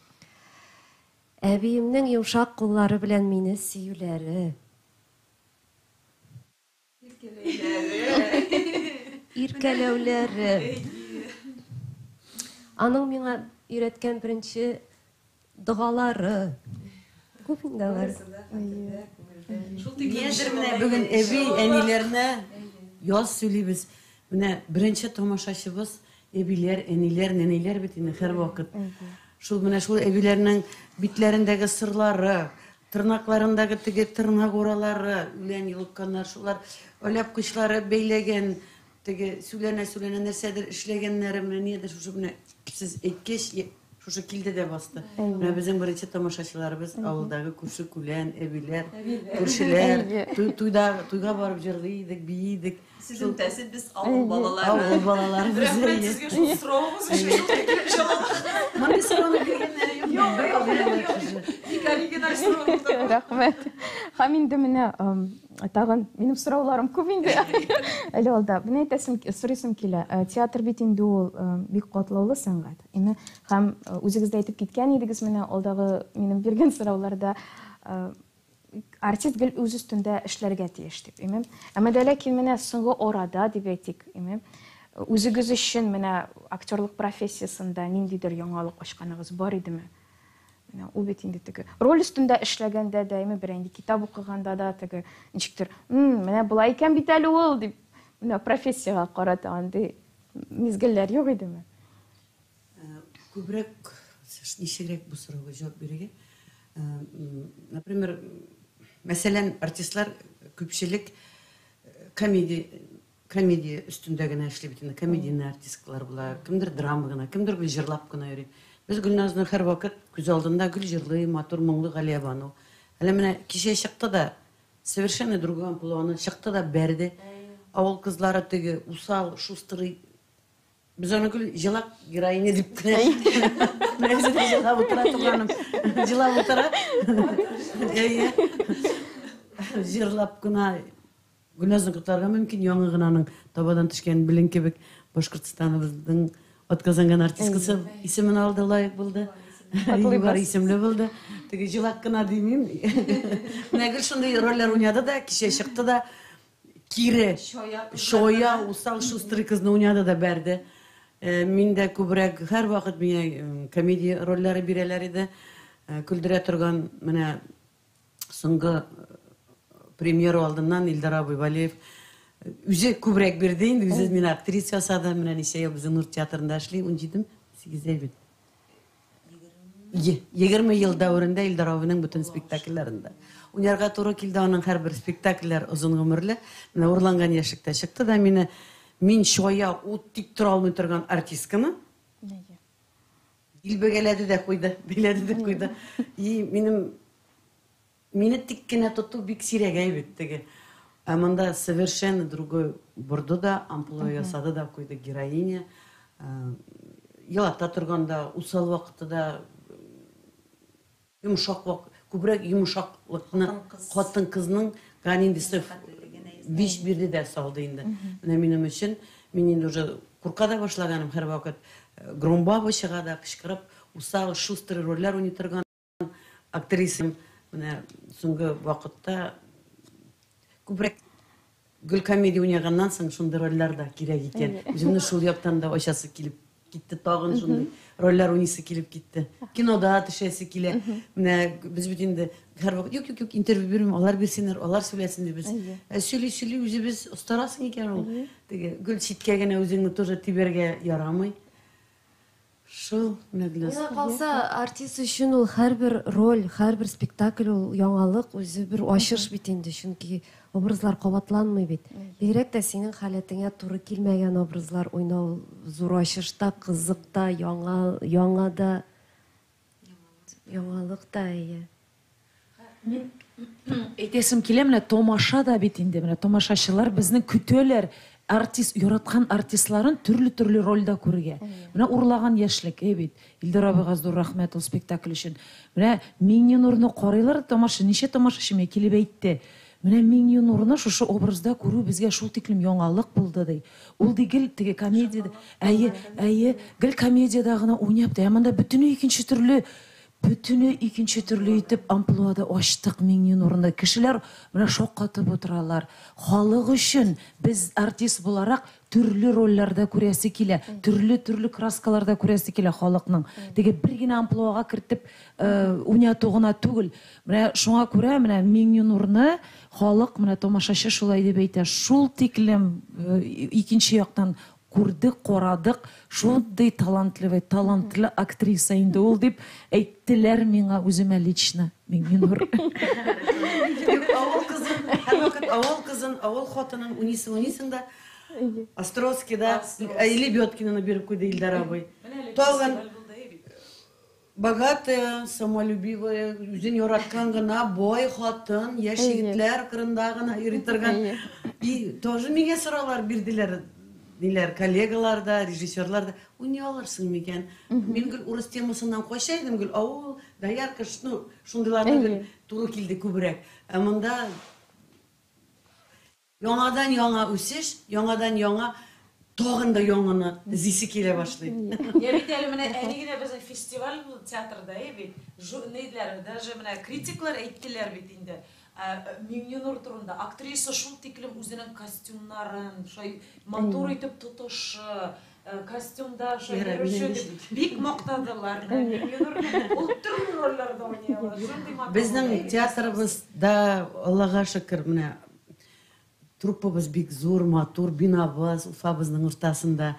Әбиемнең йомшак куллары белән мине сөюләре. Иркәләүләре. Аның миңа өйрәткән беренче догалары. Күп инде алар. Нидер менә бүген әби, әниләренә яз сөйлибез. Менә беренче тамашачыбыз әбиләр, әниләр, нәниләр бит инде һәрвакыт. Шул менә шул әбиләрнең битләрендәге сырлары, тырнакларындагы теге тырнак уралары, үлән йолыкканнар, шулар оляпкычлары бәйләгән, теге сүләнә-сүләнә нәрсәдер эшләгәннәре, менә нидер шушы менә сез әйткәч, шушы килде дә басты. Менә безнең беренче тамашачыларыбыз авылдагы күрше күлән, әбиләр, күршеләр, туйда, туйга барып җырлый идек, бии идек. Сезнең тәсил без авыл балалары. Авыл балалары без. Рәхмәт сезгә шул соравыгыз өчен. Шул тиклем җылылык. Мондый сорауны биргәннәре юк. Юк, юк, бик оригиналь сорау булды. Рәхмәт. Һәм инде менә тагын минем сорауларым күп инде. Әле алда. Менә әйтәсем, сорыйсым килә. Театр бит инде ул бик катлаулы сәнгать. Инде һәм үзегез дә әйтеп киткән идегез менә алдагы минем биргән сорауларда артист гел үз өстендә эшләргә тиеш дип, име? Әмма дә ләкин менә соңгы арада дип әйтик, име? Үзегез өчен менә актерлык профессиясендә ниндидер яңалык ачканыгыз бар идеме? Менә ул бит инде теге роль өстендә эшләгәндә дә, име, берәр инде китап укыганда да теге ничектер, менә болай икән бит әле ул дип, менә профессиягә карата андый мизгелләр юк идеме? Күбрәк ничегрәк бу сорауга җавап бирергә? Например, мәсәлән, артистлар күпчелек комедия өстендә генә эшли бит инде, комедийный артистлар була, кемдер драма гына, кемдер гел җырлап кына йөри. Без Гөлназны һәрвакыт күз алдында гел җырлый, матур, моңлы Галиябану. Әле менә кичә чыкты да, совершенно другой амплуаны чыкты да бәрде. Авыл кызлары теге усал, шустрый. Без аны гел җылак героиня дип кенә. Менә үзе дә җылап утыра туганым. Җылап утыра. Әйе. Җырлап кына Гөлназны котларга мөмкин, яңа гына аның табадан төшкән белен кебек Башкортстаныбызның атказанган артисткасы исемен алды, лаек булды. Югары исемле булды. Теге җылак кына димим. Менә гел шундый рольләр уйнады да, кичә чыкты да, кире чая, усал, шустрый кызны уйнады да бәрде. Мин дә күбрәк һәрвакыт миңа комедия рольләре бирәләр иде. Көлдерә торган менә соңгы премьера алдыннан Илдар абый Валеев үзе күбрәк бирде инде, үзе мине актриса ясады. Менә ничә ел безнең Нур театрында эшли, 17 8 бит. 20 ел дәверендә Илдар абыйның бөтен спектакльләрендә уйнарга туры килде. Аның һәрбер спектакльләр озын гомерле. Менә Урланган яшьлектә чыкты да мине, мин чая, ут тик тора алмый торган артистканы дилбегәләде дә куйды, бәйләде дә куйды. И минем мине тик кенә тоту бик сирәгәй бит теге. Ә монда совершенно другой борды да, амплуа ясады да куйды героиня. Елата торганда, усал вакыты да, йомшак вак, күбрәк йомшаклыкны хатын-кызның ниндисе биш бирде дә салды инде. Менә минем өчен, мин инде уже курка да башлаганым һәрвакыт Громбаба чыга да кычкырып, усал, шустрый рольләр уйный торган актриса. Менә соңгы вакытта күбрәк гел комедия уйнаганнан соң шундый рольләр дә кирәк икән. Үземне шул яктан да ачасы килеп китте, тагын шундый рольләр уйныйсы килеп китте. Кинода төшәсе килә. Менә без бит инде һәрвакыт юк, юк, юк, интервью бирмим, алар бирсеннәр, алар сөйләсен дибез. Ә сөйли-сөйли үзебез остарасың икән ул. Теге гел читкә генә үзеңне тоже тибәргә ярамый. Шул, менә Гөлназ. Миңа калса, артист өчен ул һәрбер роль, һәрбер спектакль ул яңалык, үзе бер ачыш бит инде, чөнки образлар кабатланмый бит. Бигрәк тә синең халәтеңә туры килмәгән образлар уйнау зур ачыш та, кызык та, яңа, яңа да, яңалык та, әйе. Мин әйтәсем килә, менә тамаша да бит инде, менә тамашачылар безне көтәләр, артист, яраткан артистларын төрле-төрле рольдә күрергә. Менә Урлаган яшьлек, әй бит, Илдар абыйга зур рәхмәт ул спектакль өчен. Менә Миңнинурны карыйлар тамаша, ничә тамашачы миңа килеп әйтте. Менә Миңнинурны шушы образда күрү безгә шул тиклем яңалык булды, ди. Ул ди гел теге комедиядә, әйе, әйе, гел комедиядә гына уйнап та, ә монда бөтенләй икенче төрле, бөтенләй икенче төрле итеп амплуада ачтык Миңнинурны. Кешеләр менә шаккатып утыралар. Халык өчен без артист буларак төрле рольләрдә күрәсе килә, төрле-төрле краскаларда күрәсе килә халыкның. Теге бер генә амплуага кертеп уйнату гына түгел. Менә шуңа күрә менә Миңнинурны халык, менә тамашачы шулай дип әйтә. Шул тиклем икенче яктан күрдек, карадык, шундый талантливый, талантлы актриса инде ул дип әйттеләр миңа үземә лично Миңнинур. Авыл кызын, һәрвакыт авыл кызын, авыл хатынын уйныйсың, уйныйсың да, Островскийда Лебедкинаны биреп куйды Илдар абый. Тагын богатая, самолюбивая, үзен яраткан гына бай хатын, яшь егетләр кырында гына йөри торган. И тоже миңа сораулар бирделәр, ниләр, коллегалар да, режиссерлар да. Уйный алырсың микән? Мин гел урыс темасыннан кача идем, гел авыл, доярка, ну, шундыйларны гел туры килде күбрәк. Ә монда яңадан яңа үсеш, яңадан яңа тагын да яңаны эзлисе килә башлый. Я бит әле менә әле генә безнең фестиваль булды театрда, әй бит. Нейдләр, даже менә критиклар әйттеләр бит инде. Миңнинур турында актриса шул тиклем үзенең костюмнарын, шулай матур итеп тотышы, костюмда шулай йөреше дип бик мактадылар. Миңнинур ул төрле рольләрдә уйный ала. Шундый матур. Безнең театрыбызда, Аллага шөкер, менә труппабыз бик зур, матур, бинабыз Уфабызның уртасында.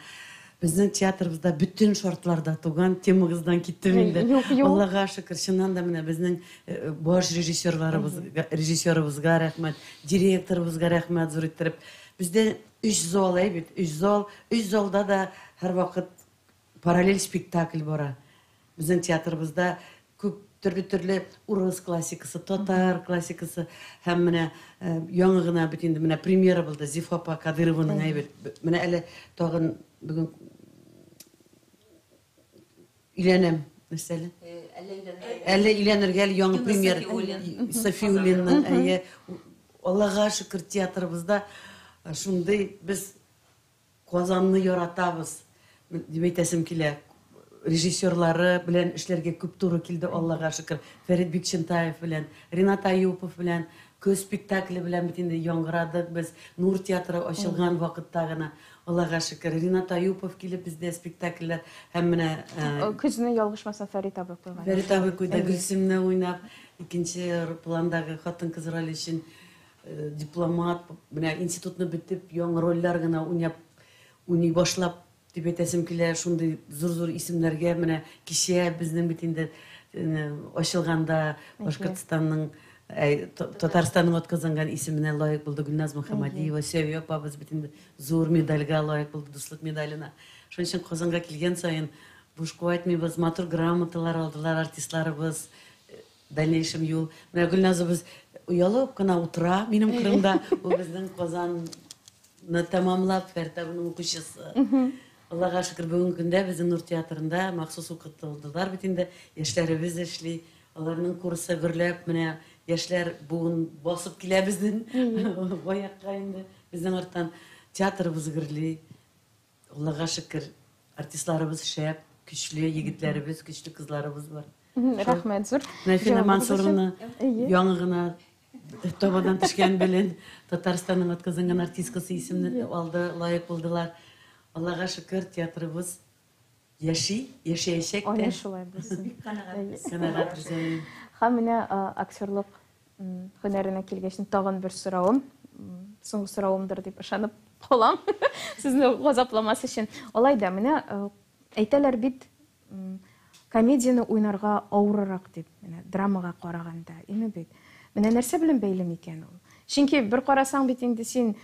Безнең театрыбызда бөтен шартларда туган темагыздан киттем инде. Юк, юк. Аллага шөкер, чыннан да менә безнең баш режиссерларыбыз, режиссерыбызга рәхмәт, директорыбызга рәхмәт зур иттереп. Бездә өч зал, әй бит, өч зал, өч залда да һәрвакыт параллель спектакль бара. Безнең театрыбызда күп Төрле-төрле урыс классикасы, татар классикасы һәм менә яңа гына бит инде менә премьера булды Зифа апа Кадырованың әйбер. Менә әле тагын бүген өйләнәм. Нәрсә әле? Әле өйләнергә әле яңа премьера. Софиуллинның, әйе. Аллага шөкер, театрыбызда шундый без Казанны яратабыз, дип әйтәсем килә. Режиссерлары белән эшләргә күп туры килде, Аллага шөкер. Фәрит Бикчәнтаев белән, Ренат Аюпов белән, Көз спектакле белән бит инде яңгырадык без. Нур театры ачылган вакытта гына, Аллага шөкер. Ренат Аюпов килеп бездә спектакльләр һәм менә Көзне ялгышмасам Фәрит абый куйган. Фәрит абый куйды, Гөлсемне уйнап, икенче пландагы хатын-кыз роле өчен Дипломат, менә институтны бетеп, яңа рольләр генә уйнап, уйный башлап дип әйтәсем килә, шундый зур-зур исемнәргә менә кичә безнең бит инде ачылганда Башкортстанның, Татарстанның атказанган исеменә лаек булды Гөлназ Мөхәммәдиева, Сәвия апабыз бит инде зур медальгә лаек булды, Дуслык медаленә. Шуның өчен Казанга килгән саен буш кайтмыйбыз, матур грамоталар алдылар артистларыбыз, Дальнейшем юл. Менә Гөлназыбыз оялып кына утыра минем кырымда. Ул безнең Казанны тәмамлап, Фәрит абының укучысы. Аллага шөкер, бүгенге көндә безнең Нур театрында махсус укытылдылар бит инде. Яшьләребез эшли. Аларның курсы гөрләп, менә яшьләр буын басып килә безнең аякка инде. Безнең арттан театрыбыз гөрли. Аллага шөкер, артистларыбыз шәп, көчле егетләребез, көчле кызларыбыз бар. Рәхмәт зур. Нәфинә Мансуровна яңа гына табадан төшкән белен Татарстанның атказанган артисткасы исемне алды, лаек булдылар. Аллага шөкер, театрыбыз яши, яшәячәк тә. Әнә шулай булсын. Бик канәгатьбез. Канәгатьбез, әйе. Һәм менә актерлык һөнәренә килгәч, тагын бер соравым, соңгы соравымдыр дип ышанып калам, сезне газапламас өчен. Алай да, менә әйтәләр бит, комедияне уйнарга авырырак дип, менә драмага караганда, име бит. Менә нәрсә белән бәйле микән ул? Чөнки бер карасаң бит инде син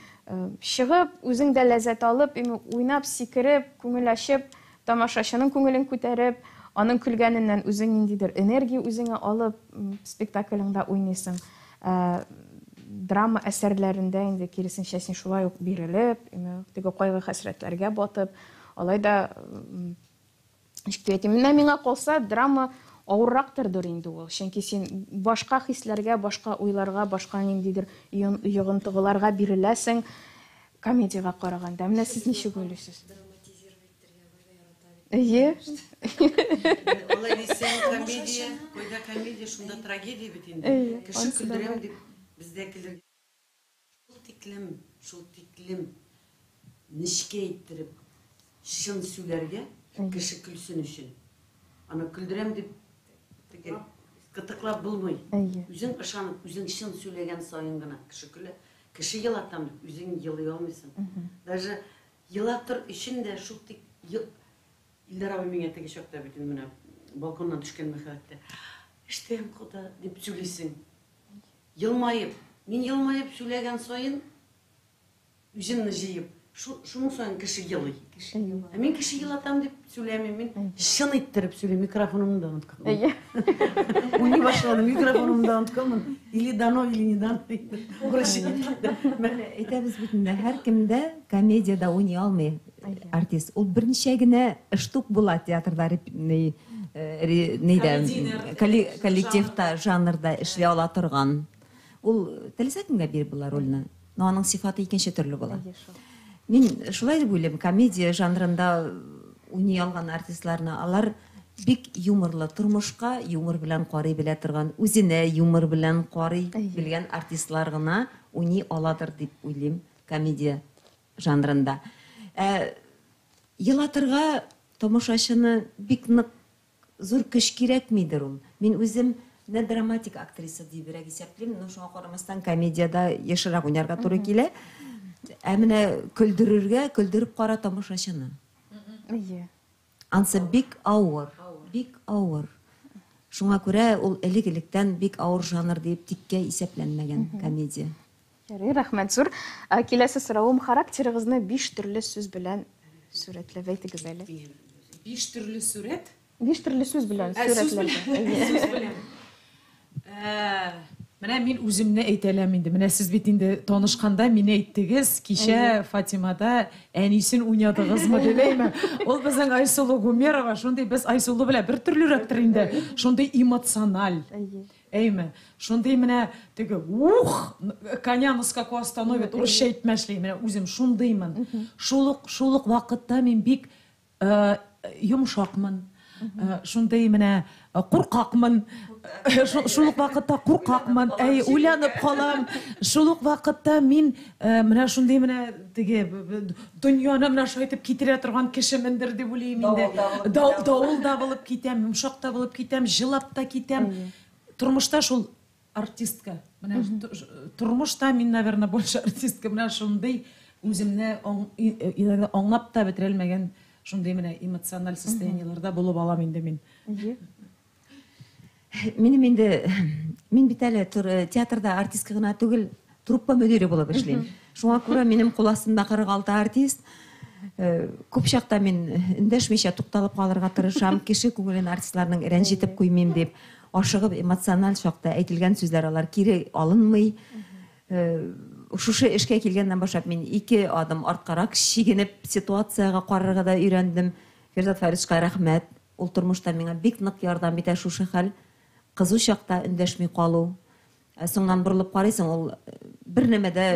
чыгып, үзең дә ләззәт алып, име уйнап, сикереп, күңел ачып, тамашачының күңелен күтәреп, аның көлгәненнән үзең ниндидер энергия үзеңә алып, спектаклеңдә уйныйсың. Ә драма әсәрләрендә инде киресенчә син шулай ук бирелеп, име теге кайгы-хәсрәтләргә батып, алай да ничек дип әйтим, менә миңа калса, драма авыррактырдыр инде ул. Чөнки син башка хисләргә, башка уйларга, башка ниндидер йогынтыгыларга биреләсең комедиягә караганда. Менә сез ничек уйлыйсыз? Әйе. Алай дисәң, комедия, кайда комедия, шунда трагедия бит инде. Кеше көлдерәм дип, бездә көлдергән. Шул тиклем, шул тиклем нечкә иттереп чын сөйләргә, кеше көлсен өчен. Аны көлдерәм дип теге кытыклап булмый. Үзең ышанып, үзең чын сөйләгән саен гына кеше көлә. Кеше елатам дип үзең елый алмыйсың. Даже елатыр өчен дә шул тик Илдар абый миңа теге чакта бит инде менә балконнан төшкән мәхәббәттә. Эштән кода дип сөйлисең. Елмаеп. Мин елмаеп сөйләгән саен үземне җыеп, шуның саен кеше елый. Кеше елый. Ә мин кеше елатам дип сөйләмим. Мин чын иттереп сөйлим. Микрофонымны да онытканмын. Әйе. Уйный башладым, микрофонымны да онытканмын. Или дано, или не дано. Әйтәбез бит инде, һәркем дә комедиядә уйный алмый артист. Ул берничә генә штук була театрда нидә коллективта, жанрда эшли ала торган. Ул теләсә кемгә биреп була рольне, но аның сыйфаты икенче төрле була. Мин шулай дип уйлыйм, комедия жанрында уйный алган артистларны, алар бик юморлы, тормышка юмор белән карый белә торган, үзенә юмор белән карый белгән артистлар гына уйный аладыр дип уйлыйм комедия жанрында. Ә елатырга тамашачыны бик нык зур көч кирәкмидер ул. Мин үзем не драматик актриса диебрәк исәплим, но шуңа карамастан комедиядә ешрак уйнарга туры килә. Ә менә көлдерергә, көлдереп кара тамашачыны. Әйе. Ансы бик авыр, бик авыр. Шуңа күрә ул элек-электән бик авыр жанр диеп тиккә исәпләнмәгән комедия. Ярый, рәхмәт зур. Киләсе соравым, характерыгызны биш төрле сүз белән сурәтләп әйтегез әле. Биш төрле сурәт? Биш төрле сүз белән Ә, сүз сурәтләргә. белән. Сүз белән. Ә, Менә мин үземне әйтә алам инде. Менә сез бит инде танышканда мине әйттегез, кичә Фатимада әнисен уйнадыгызмы дип әйме. Ул безнең Айсылу Гумерова, шундый без Айсылу белән бер төрлерәктер инде. Шундый эмоциональ. Әйе. Әйме? Шундый менә теге ух, коня на скаку остановит, урысча әйтмәшли. Менә үзем шундыймын. Шул ук шул ук вакытта мин бик э, йомшакмын. Э, Шундый менә э, куркакмын. Шул шул ук вакытта куркакмын. Әй, уйланып калам. Шул ук вакытта мин э, менә шундый менә теге б- б- дөньяны менә шулай итеп китерә торган кешемендер дип уйлыйм инде. Давыл да булып Дау- Давыл да булып китәм, йомшак та булып китәм, җылап та китәм. Тормышта шул артистка. Менә тормышта мин, наверное, больше артистка. Менә шундый үземне иногда аңлап та бетерә алмаган шундый менә эмоциональ состояниеларда булып алам инде мин. Әйе. Минем инде мин бит әле театрда артистка гына түгел, труппа мөдире булып эшлим. Шуңа күрә минем кул астында 46 артист. Күп чакта мин эндәшмичә тукталып калырга тырышам, кеше күңелен артистларның рәнҗетеп куймыйм дип, ашыгып эмоциональ чакта әйтелгән сүзләр алар кире алынмый. Шушы эшкә килгәннән башлап мин ике адым арткарак чигенеп ситуациягә карарга да өйрәндем. Фирзат Фарисовичка рәхмәт. Ул тормышта миңа бик нык ярдәм итә шушы хәл. Кызу чакта эндәшми калу. Ә соңыннан борылып карыйсың, ул бер нәмә дә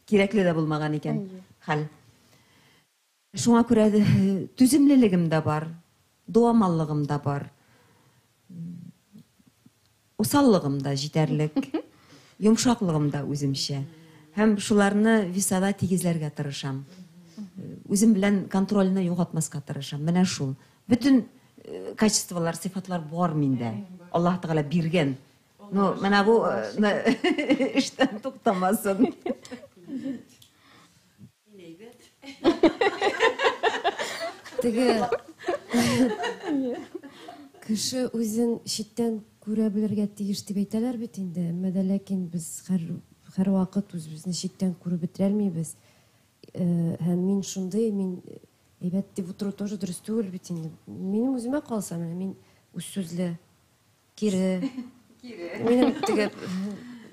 кирәкле дә булмаган икән хәл. Шуңа күрә дә, түземлелегем дә бар, дуамаллыгым да бар. Усаллыгым да җитәрлек, йомшаклыгым да үземчә. Һәм шуларны весада тигезләргә тырышам. Үзем белән контрольне югалтмаска тырышам. Менә шул. Бөтен качестволар, сыйфатлар бар миндә. Аллаһ Тәгалә биргән. Ну, менә бу эштән туктамасын. Теге кеше үзен читтән күрә белергә тиеш дип әйтәләр бит инде. Әмма дә ләкин без һәр вакыт үзебезне читтән күреп бетерә алмыйбыз. Һәм мин шундый, мин әйбәт дип утыру тоже дөрес түгел бит инде. Минем үземә калса, менә мин үз сүзле, кире. Минем теге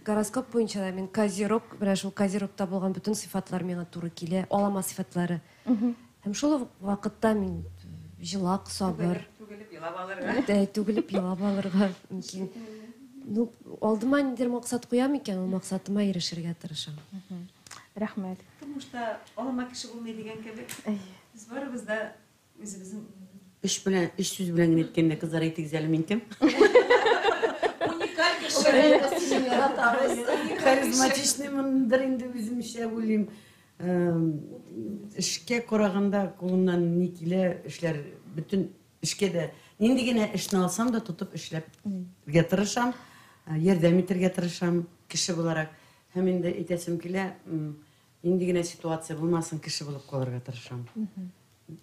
гороскоп буенча да мин козерог, менә шул козерогта булган бөтен сыйфатлар миңа туры килә, алама сыйфатлары. Һәм шул ук вакытта мин җылак, сабыр. Түгелеп елап алырга. Дә, түгелеп елап алырга мөмкин. Ну, алдыма ниндидер максат куям икән, ул максатыма ирешергә тырышам. Рәхмәт. Тормышта алама кеше булмый дигән кебек. Без барыбыз да үзебезнең Өч белән, өч сүз белән генә әйткәндә кызлар әйтегез әле мин кем? уникаль кеше. Харизматичныймындыр инде үземчә уйлыйм. Эшкә караганда кулымнан ни килә, эшләр бөтен эшкә дә нинди генә эшне алсам да тотып эшләп тырышам, ярдәм итәргә тырышам кеше буларак. Һәм инде әйтәсем килә, нинди генә ситуация булмасын, кеше булып калырга тырышам.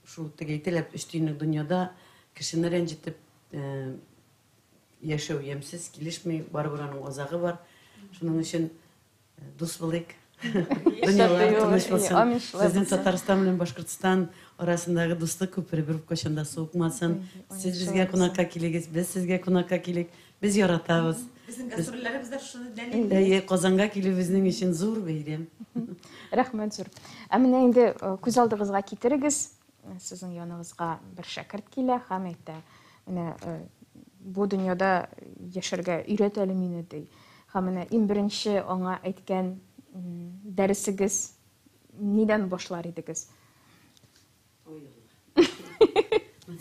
Шул теге әйтәләр, өч тиенлек дөньяда кешене рәнҗетеп яшәү ямьсез, килешми, барыбер аның азагы бар. Шуның өчен дус булыйк. Дөньялар тыныч булсын. Амин, шулай Безнең булсын. Татарстан белән Башкортстан арасындагы дуслык күпере бер кайчан да суыкмасын. Сез безгә кунакка килегез, без сезгә кунакка килик. Без яратабыз. Безнең гастрольләребез дә шуны дәлил. Әйе, Казанга килү безнең өчен зур бәйрәм. Рәхмәт зур. Ә менә инде күз алдыгызга китерегез, сезнең яныгызга бер шәкерт килә һәм әйтә, менә бу дөньяда яшәргә өйрәт әле мине ди. Һәм менә иң беренче аңа әйткән дәресегез нидән башлар идегез? Ой, Алла.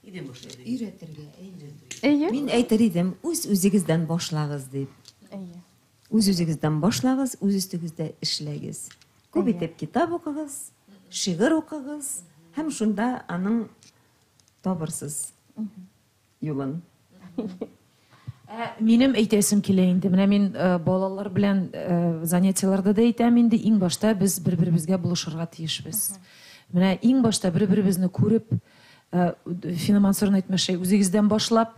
Нидән башлар идегез? Өйрәтергә, әйе. Әйе. Мин әйтер идем, үз үзегездән башлагыз дип. Әйе. Үз үзегездән башлагыз, үз өстегездә эшләгез. Күп итеп китап укыгыз, шигырь укыгыз һәм шунда аның табырсыз юлын. Ә, Минем әйтәсем килә инде. Менә мин балалар белән занятиеларда да әйтәм инде, иң башта без бер-беребезгә булышырга тиешбез. Менә иң башта бер-беребезне күреп, Фина Мансуровна әйтмешли, үзегездән башлап,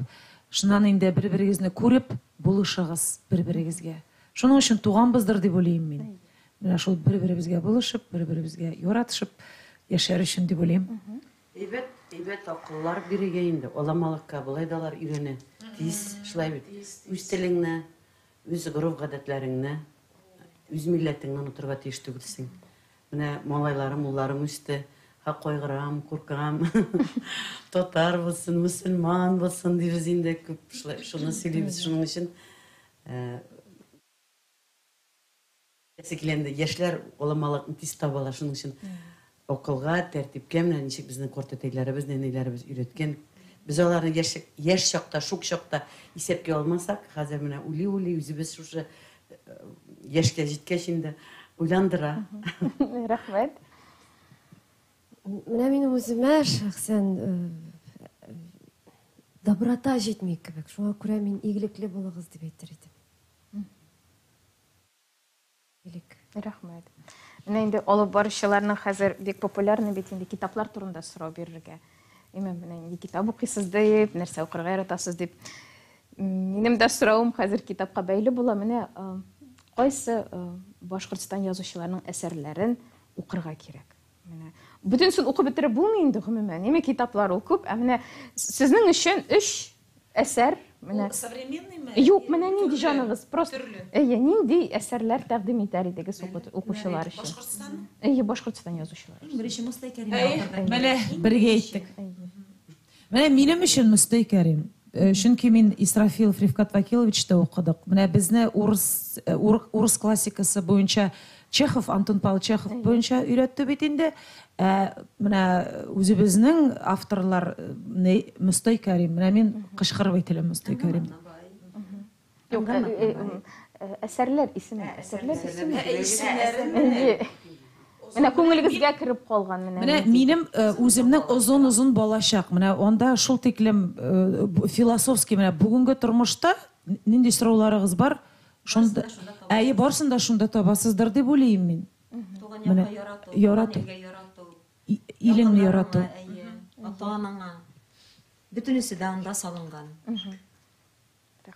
шуннан инде бер-берегезне күреп, булышыгыз бер-берегезгә. Шуның өчен туганбыздыр дип уйлыйм мин. Менә шул бер-беребезгә булышып, бер-беребезгә яратышып яшәр өчен дип уйлыйм. Әйбәт. Әйбәт акыллар бирергә инде, аламалыкка болай да алар өйрәнә. Тиз, шулай бит. Үз телеңне, үз гореф-гадәтләреңне, үз милләтеңне онытырга тиеш түгелсең. Менә малайларым, улларым үсте. Ха, кайгырам, куркам. Татар булсын, мөселман булсын дибез инде, күп шулай, шуны сөйлибез. Шуның өчен Әсе килә инде, яшьләр оламалыкны тиз табалар, шуның өчен акылга, тәртипкә менә ничек безнең картәтәйләребез, нәнәйләребез өйрәткән. Без аларны яшь, яшь чакта, шук чакта исәпкә алмасак, хәзер менә уйлый-уйлый үзебез шушы яшькә җиткәч инде уйландыра. Рәхмәт. Менә минем үземә шәхсән доброта җитми кебек. Шуңа күрә мин игелекле булыгыз дип әйтер идем. Элек. Рәхмәт. Менә инде алып баручыларның хәзер бик популярный бит инде китаплар турында сорау бирергә. Именно менә нинди китап укыйсыз дип, нәрсә укырга яратасыз дип. Минем дә соравым хәзер китапка бәйле була. Менә кайсы Башкортстан язучыларының әсәрләрен укырга кирәк? Менә бөтенесен укып бетереп булмый инде гомумән. Неме китаплар ул күп, ә менә сезнең өчен өч әсәр менә. Ул современныймы? Юк, менә нинди җаныгыз, просто. Әйе, нинди әсәрләр тәкъдим итәр идегез укучылар өчен? Башкортстан? Әйе, Башкортстан язучылары. Иң беренче Мостай Кәрим автордан. Менә бергә әйттек. Менә минем өчен Мостай Кәрим. Чөнки мин Исрафилов Рифкат Вакиловичта укыдык. Менә безне урыс урыс классикасы буенча Чехов, Антон Павлович Чехов буенча өйрәтте бит инде. Ә менә үзебезнең авторлар Мостай Кәрим. Менә мин кычкырып әйтеләм Мостай Кәрим. Юк, әсәрләр исеме, әсәрләр исеме. Исемнәре. Менә күңелегезгә кереп калган менә. Менә минем үземнең озын-озын балачак. Менә анда шул тиклем философский менә бүгенге тормышта нинди сорауларыгыз бар, шунда әйе, барысын да шунда табасыздыр дип уйлыйм мин. Туган якка ярату, туган илгә ярату, илеңне ярату. Ата-анаңа. Бөтенесе дә анда салынган.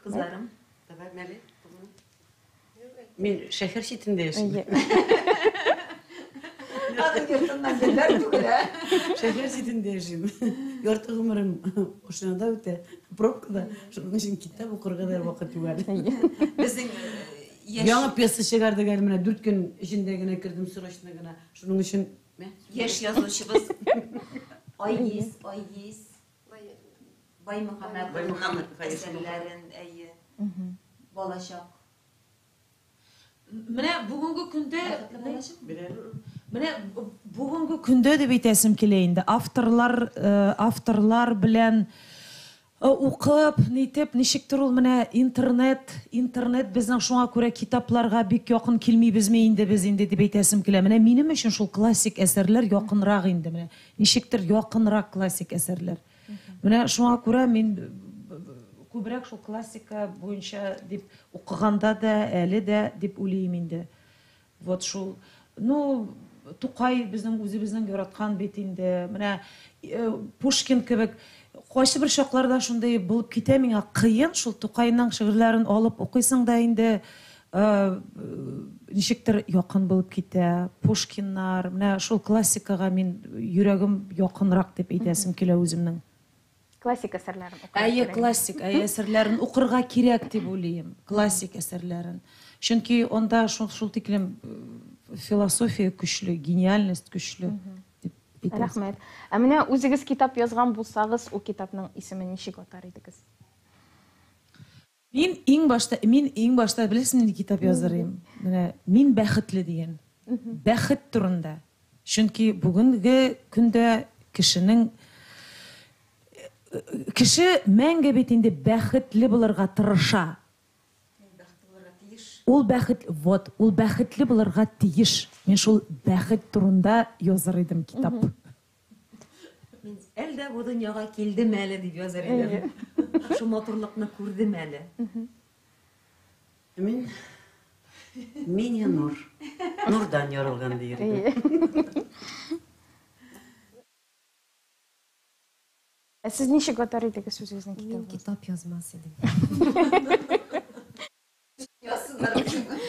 Кызларым. Давай, Мәле. Мин шәһәр читендә яшим. Аның йортыннан гөлләр түгелә. Шәһәр читендә яшим. Ярты гомерем машинада үтә, пробкада. Шуның өчен китап укырга да вакыт юк әле. Безнең яшь Яңа пьеса чыгардык әле менә 4 көн эчендә генә кердем срочно гына. Шуның өчен яшь язучыбыз Айгиз, Айгиз Баймөхәммәтовның әсәрләрен, әйе. Балачак. Менә бүгенге көндә Менә бүгенге көндә дип әйтәсем килә инде. Авторлар авторлар белән укып, нитеп, ничектер ул менә интернет, интернет безнең шуңа күрә китапларга бик якын килмибезме инде без инде дип әйтәсем килә. Менә минем өчен шул классик әсәрләр якынрак инде менә. Ничектер якынрак классик әсәрләр. Менә шуңа күрә мин күбрәк шул классика буенча дип укыганда да, әле дә дип уйлыйм инде. Вот шул, ну, Тукай безнең үзебезнең яраткан бит инде. Менә Пушкин кебек кайсы бер чакларда шундый булып китә миңа кыен шул Тукайның шигырьләрен алып укыйсың да инде ничектер якын булып китә. Пушкиннар, менә шул классикага мин йөрәгем якынрак дип әйтәсем килә үземнең. Классик әсәрләрен укырга Әйе, кирәк. классик, әйе, әсәрләрен укырга кирәк дип уйлыйм. Классик әсәрләрен. Чөнки анда шул шул тиклем философия көчле, гениальность көчле дип әйтәсем. Рәхмәт. Ә менә үзегез китап язган булсагыз, ул китапның исемен ничек атар идегез? Мин иң башта, мин иң башта беләсезме нинди китап языр идем? Менә мин бәхетле дигән. Бәхет турында. Чөнки бүгенге көндә кешенең кеше мәңге бит инде бәхетле булырга тырыша. Ул бәхет, вот, ул бәхетле булырга тиеш. Мин шул бәхет турында языр идем китап. Мин әлдә бу дөньяга килдем әле дип язар идем. Шул матурлыкны күрдем әле. Мин Меня нур. Нурдан яралган дияр идем. Ә сез ничек атар идегез үзегезнең Мин китабыгызны? китап язмас идем. Язсыннар.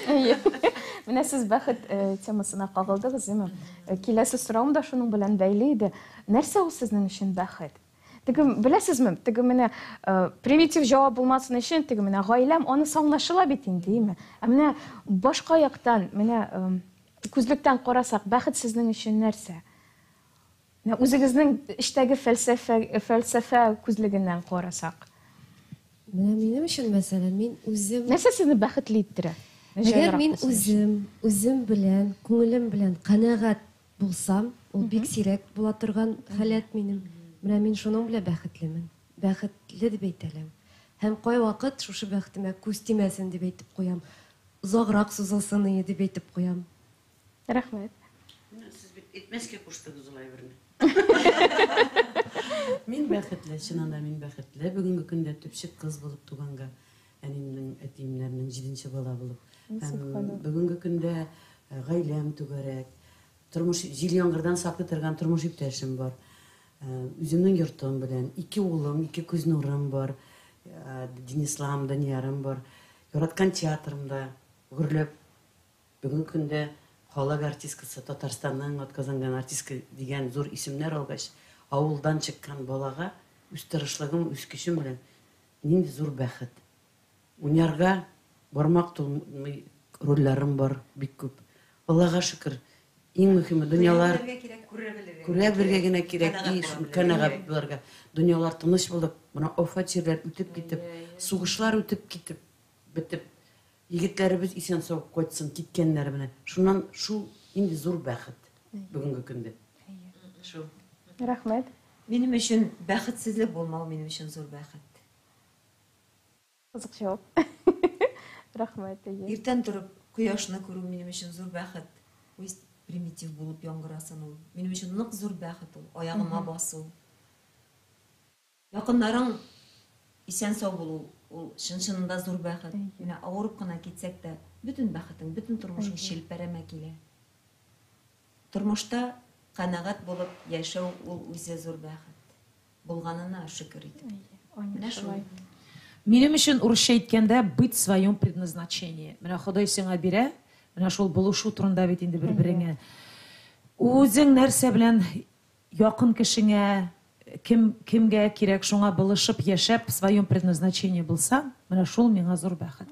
Әйе. Менә Менә сез бәхет темасына кагылдыгыз, әйме? Киләсе соравым да шуның белән бәйле иде. Нәрсә ул сезнең өчен бәхет? Теге беләсезме, теге менә примитив җавап булмасын өчен, теге менә гаиләм, анысы аңлашыла бит инде, әйме? Ә менә башка яктан, менә күзлектән карасак, бәхет сезнең өчен нәрсә? Менә үзегезнең эчтәге фәлсәфә, фәлсәфә күзлегеннән карасак. Менә минем өчен, мәсәлән, мин үзем Нәрсә сезне бәхетле иттерә? Әгәр мин үзем, үзем белән, күңелем белән канәгать булсам, ул бик сирәк була торган халәт минем. Менә мин шуның белән бәхетлемен. Бәхетле дип әйтә алам. Һәм кайвакыт шушы бәхетемә күз тимәсен дип әйтеп куям. Озаграк сузылсын ие дип әйтеп куям. Рәхмәт. Сез бит әйтмәскә куштыгыз ул әйберне. Мин бәхетле, чыннан да мин бәхетле. Бүгенге көндә төпчек кыз булып туганга, әниемнең, әтиемнәрнең җиденче бала булып. Һәм бүгенге көндә гаиләм түгәрәк. Тормыш җил-яңгырдан саклый торган тормыш иптәшем бар. Үземнең йортым белән, ике улым, ике күз нурым бар. Денислам, Даниярым бар. Яраткан театрымда гөрләп Бүгенге көндә халык артисткасы, Татарстанның атказанган артистка дигән зур исемнәр алгач, авылдан чыккан балага үз тырышлыгым, үз көчем белән нинди зур бәхет. Уйнарга бармак тулмый рольләрем бар бик күп. Аллага шөкер, иң мөһиме дөньялар күрә белергә генә кирәк, и канәгать булырга. Дөньялар тыныч булып, менә афәт чирләр үтеп китеп, сугышлар үтеп китеп, бетеп, Егетләребез исән-сау кайтсын, киткәннәр менә. Шуннан шул инде зур бәхет бүгенге көндә. Шул. Рәхмәт. Минем өчен бәхетсезлек булмау минем өчен зур бәхет. Кызык җавап. Рәхмәт, әйе. Иртән торып кояшны күрү минем өчен зур бәхет. Пусть примитив булып яңгырасын ул. Минем өчен нык зур бәхет ул, аягыма басу. Якыннарың исән-сау булу, ул чын-чынында зур бәхет. Менә авырып кына китсәк тә, бөтен бәхетең, бөтен тормышың челпәрәмә килә. Тормышта канәгать булып яшәү ул үзе зур бәхет. Булганына шөкер итеп. Менә шул. Минем өчен урысча әйткәндә, быть в своем предназначении. Менә Ходай сиңа бирә, менә шул булышу турында бит инде бер-береңә. Үзең нәрсә белән Якын кешеңә, кем кемгә кирәк, шуңа булышып яшәп, в своем предназначении булсаң, менә шул миңа зур бәхет.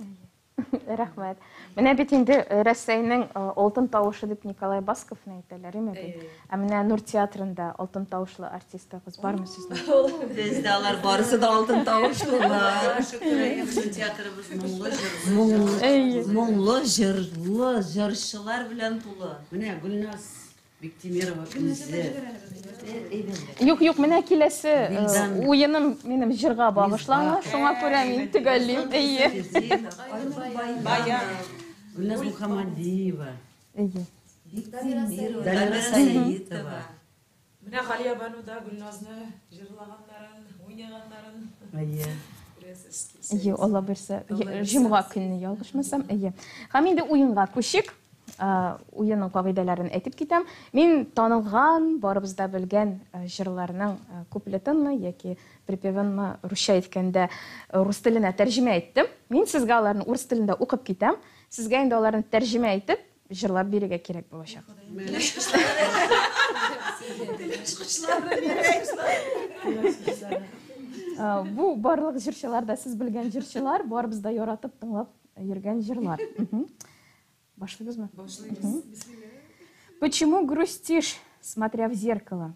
Рәхмәт. Менә бит инде Рәсәйнең алтын тавышы дип Николай Басковны әйтәләр, име бит? Ә менә Нур театрында алтын тавышлы артистыгыз бармы сезнең? Бездә алар барысы да алтын тавышлылар. Шөкер, театрыбыз моңлы җырлы. Моңлы җырлы җырчылар белән тулы. Менә Гөлназ Биктимирова үзе. Юк, юк, менә киләсе уеным минем җырга багышлана, шуңа күрә мин төгәллим. Әйе. Гөлназ Мухаммадиева. Әйе. Дамира Сәетова. Менә Галиябану да Гөлназны җырлаганнарын, уйнаганнарын. Әйе. Әйе, Алла бирсә, җомга көнне ялгышмасам, әйе. Һәм инде уенга күчик. Уенның кагыйдәләрен әйтеп китәм. Мин танылган, барыбыз да белгән җырларның куплетынмы яки припевынмы, русча әйткәндә, рус теленә тәрҗемә иттем. Мин сезгә аларны урыс телендә укып китәм. Сезгә инде аларны тәрҗемә итеп, җырлап бирергә кирәк булачак. Бу барлык җырчылар да сез белгән җырчылар, барыбыз да яратып тыңлап йөргән җырлар. Башлыйбызмы? Башлыйбыз. Почему грустишь, смотря в зеркало,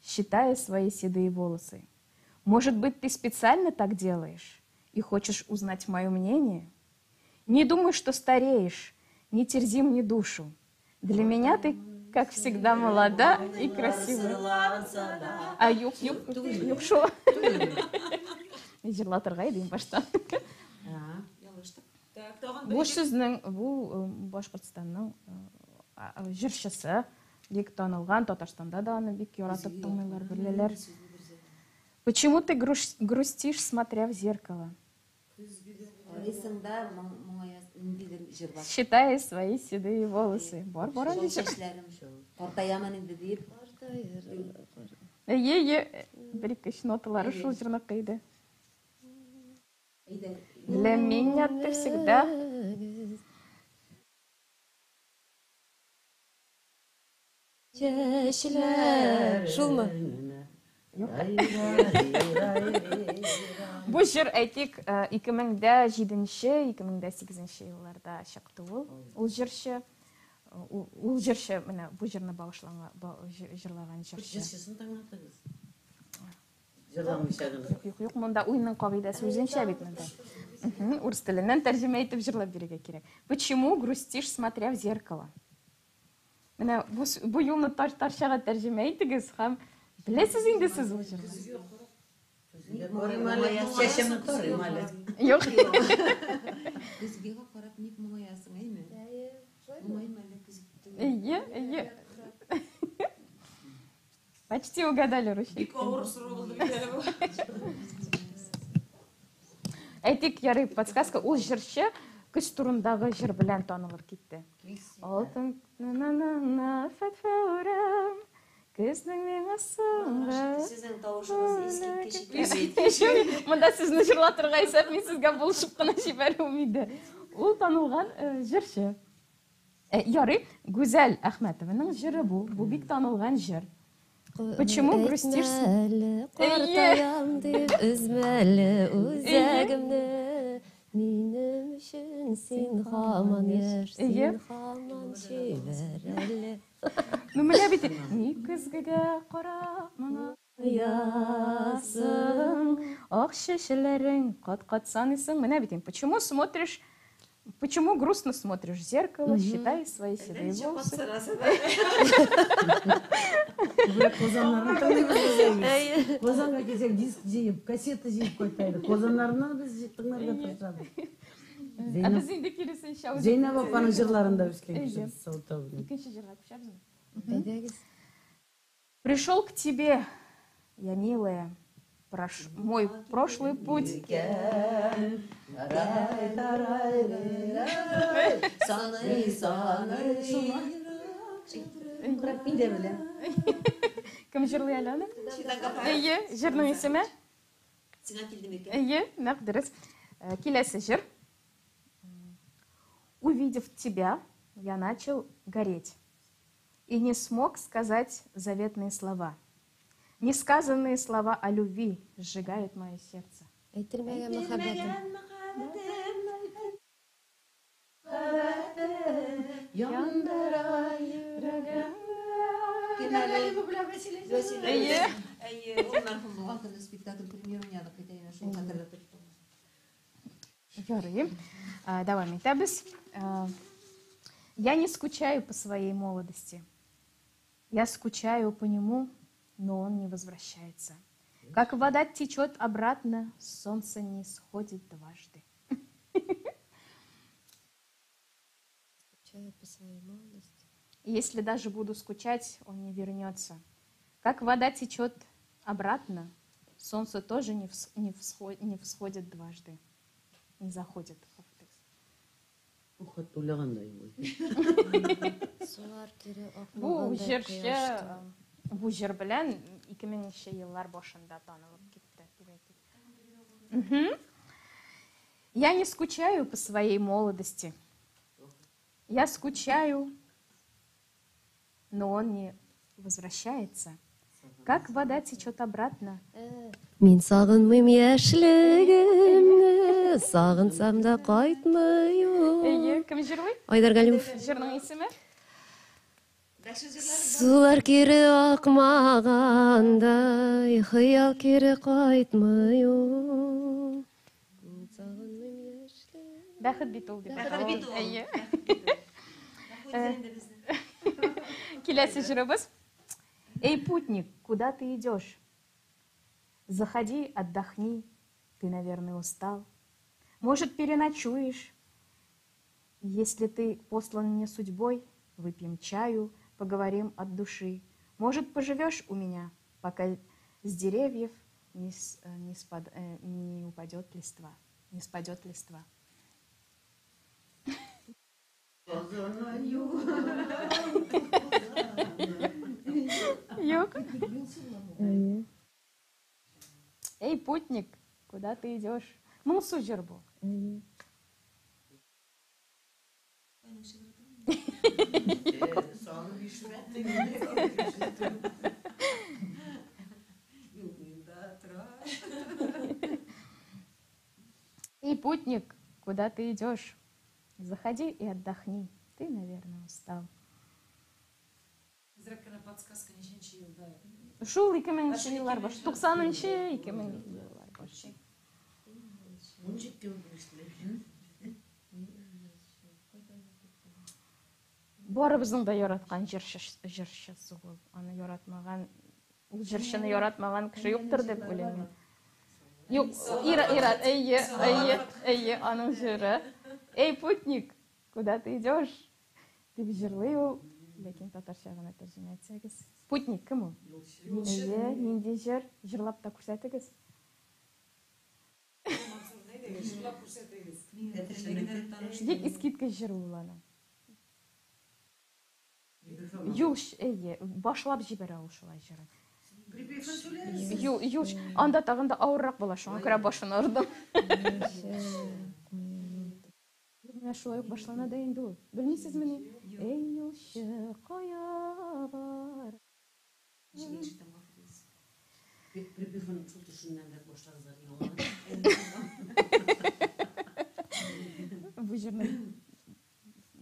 считая свои седые волосы? Может быть, ты специально так делаешь и хочешь узнать мое мнение? Не думай, что стареешь, не терзи мне душу. Для меня ты, как всегда, молода и красива. А юк, юк, юк шул. Җырлатырга идем башта. Бу сезнең, бу Башкортстанның җырчысы, бик танылган, Татарстанда да аны бик яратып тыңлыйлар, беләләр. Почему ты грустишь, смотря в зеркало? Карыйсың да, моңаясың, ниндидер җыр бар. Считая свои седые волосы. Бар, бар андый җыр. Чәчләрем шул. Картаямын инде дип. Әйе, әйе, бер-ике өч ноталары шул җырныкы иде. Для меня ты всегда. Чәчләр. Шулмы? Бу җыр әйтик, 2007-нче, 2008 елларда чыкты ул. Ул җырчы, ул җырчы менә бу җырны багышланган, җырлаган җырчы. Җырчысын тыңлатыгыз. Җырламыйча гына. Юк, юк, юк, монда уенның кагыйдәсе үзенчә бит монда. Урыс теленнән тәрҗемә итеп җырлап бирергә кирәк. Почему грустишь, смотря в зеркало? Менә бу, бу юлны татарчага тәрҗемә итегез һәм беләсез инде сез ул җырны. Чәчемне тарыйм әле. Юк. Көзгегә карап ник моңаясың, әйме? Моңайма әле көзге. Әйе, әйе. Почти угадали, Рушик. Бик авыр сорау булды бит әле бу. Әйтик, ярый, подсказка, ул җырчы көз турындагы җыр белән танылып китте. Алтын на-на-на-на фәтфәүрәм, көзнең миңа соңгы. Сезнең тавышыгыз искиткеч. Монда сезне җырлатырга исәп, мин сезгә булышып кына җибәрүем иде. Ул танылган җырчы. Ярый, Гүзәл Әхмәтованың җыры бу. Бу бик танылган җыр. Почему грустишь? Әйтмәле, картаям дип, өзмәле үзәгемне. Минем өчен син һаман яшь, син һаман чибәр әле. Ну менә бит, ник көзгегә карап моңа ясың, ак чәчләрең кат-кат саныйсың. Менә бит, почему смотришь, почему грустно смотришь в зеркало, считай свои седые волосы. Күбрәк Казаннарны тыңлыйбыз без әйе. Казанга килсәк, диск җыеп, кассета җыеп кайта идек. Казаннарны без тыңларга тырышабыз. Ә без инде киресенчә. Зәйнәб апаның җырларында үскән кеше без Саутау белән. Икенче җырга күчәбезме? Әйдәгез. Пришел к тебе, я милая, мой прошлый путь. Саный, саный. Мин дә беләм. Кем җырлый әле аны? Әйе, җырның исеме? Сиңа килде микән? Әйе, нәкъ дөрес. Киләсе җыр. Увидев тебя, я начал гореть и не смог сказать заветные слова. Несказанные слова о любви сжигают мое сердце. Әйтелмәгән мәхәббәтем. Яндыра йөрәгемне. Әйе. Әйе, ул мәрхүм булган көнне спектакль премьера уйнадык бит әйе, шул хәтерләп тоттым. Ярый. Дәвам итәбез. Я не скучаю по своей молодости. Я скучаю по нему, но он не возвращается. Как вода течет обратно, солнце не сходит дважды. Скучаю по своей молодости. Если даже буду скучать, он не вернется. Как вода течет обратно, солнце тоже не всходит дважды. Не заходит. Ухат уйлагандай ул. Сулар кире Бу акмагандай җырчы, кояшта. бу җыр белән 2000 еллар башында танылып китте, дип әйтик. Я не скучаю по своей молодости. Я скучаю, но он не возвращается. Как вода течет обратно. Мин сагынмыйм яшьлегемне, сагынсам да кайтмый ул. Әйе, кем җырлый? Айдар Галимов. Җырның исеме? Сулар кире акмагандай, хыял кире кайтмый ул. Мин сагынмыйм яшьлегемне. Бәхет бит ул дип. Бәхет бит ул. Әйе. Бәхет инде безне. Киләсе җырыбыз. Эй, путник, куда ты идешь? Заходи, отдохни, ты, наверное, устал. Может, переночуешь? Если ты послан мне судьбой, выпьем чаю, поговорим от души. Может, поживешь у меня, пока с деревьев не упадет листва, не спадет листва. Юк. Эй, путник, куда ты идешь? Моңсу җыр бу. Эй, путник, куда ты идешь? Заходи и отдохни. Ты, наверное, устал. Әзрәк кенә подсказка ничәнче елда? Шул 2000 еллар башы, 90-нчы, 2000 еллар башы. Барыбызның да яраткан җырчысы ул. Аны яратмаган, ул җырчыны яратмаган кеше юктыр дип уйлыйм мин. Юк, Ира, Ира, әйе, әйе, әйе, аның җыры. Эй, путник, куда ты идешь? Дип җырлый ул. Ләкин татарча гына тәрҗемә итсәгез. Путник кем ул? Әйе, нинди җыр? Җырлап та күрсәтегез. Җырлап күрсәтегез. Бик искиткеч җыр ул аның. Юлч, әйе, башлап җибәрә ул шулай җырын. Юл, юлч, анда тагын да авыррак була, шуңа күрә башын ордым. Менә шулай ук башлана да инде ул. Белмисезмени? Эй, юлчы, кая бар? Припевын шул төшеннән башлагызлар. Бу җырны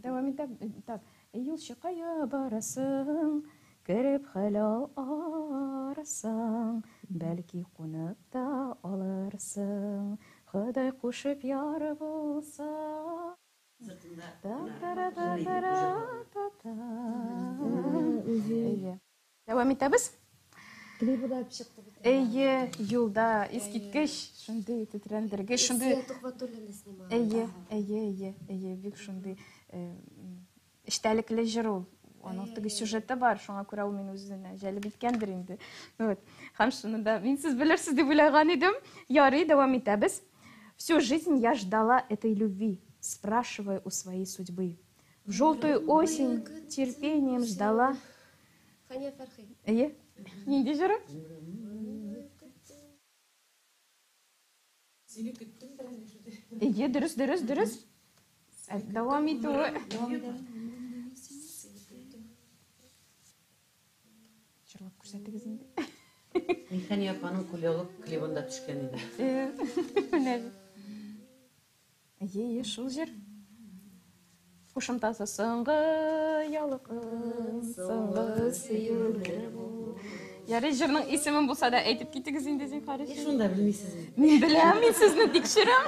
дәвам итә. Так, юлчы, кая барасың? Кереп хәл аларсың, бәлки кунып та алырсың. Ходай кушып яр булса. Дәвам итәбез. Клибы да чыкты бит. Әйе, юлда искиткеч, шундый тетрәндергеч, шундый. Илсөя Төхвәтуллина снимала. Әйе, әйе, әйе, әйе, бик шундый эчтәлекле җыр ул. Аның теге сюжеты бар, шуңа күрә ул мине үзенә җәлеп иткәндер инде. Вот. Һәм шуны да мин сез белерсез дип уйлаган идем. Ярый, дәвам итәбез. Всю жизнь я ждала этой любви, спрашивая у своей судьбы. В желтую осень терпением ждала. Хания Фәрхи. Әйе. Нинди җыры? Сине көттем дә. Әйе, дөрес, дөрес, дөрес. Дәвам итүе. Җырлап күрсәтегез инде. Мин Хәния апаның кулъяулык клибында төшкән идем. Менә. Әйе, әйе, шул җыр. Кушымтасы соңгы ялкын, соңгы сөюле бул. Ярый, җырның исемен булса да әйтеп китегез инде, зинһар өчен. Шуны да белмисез. Мин беләм, мин сезне тикшерәм.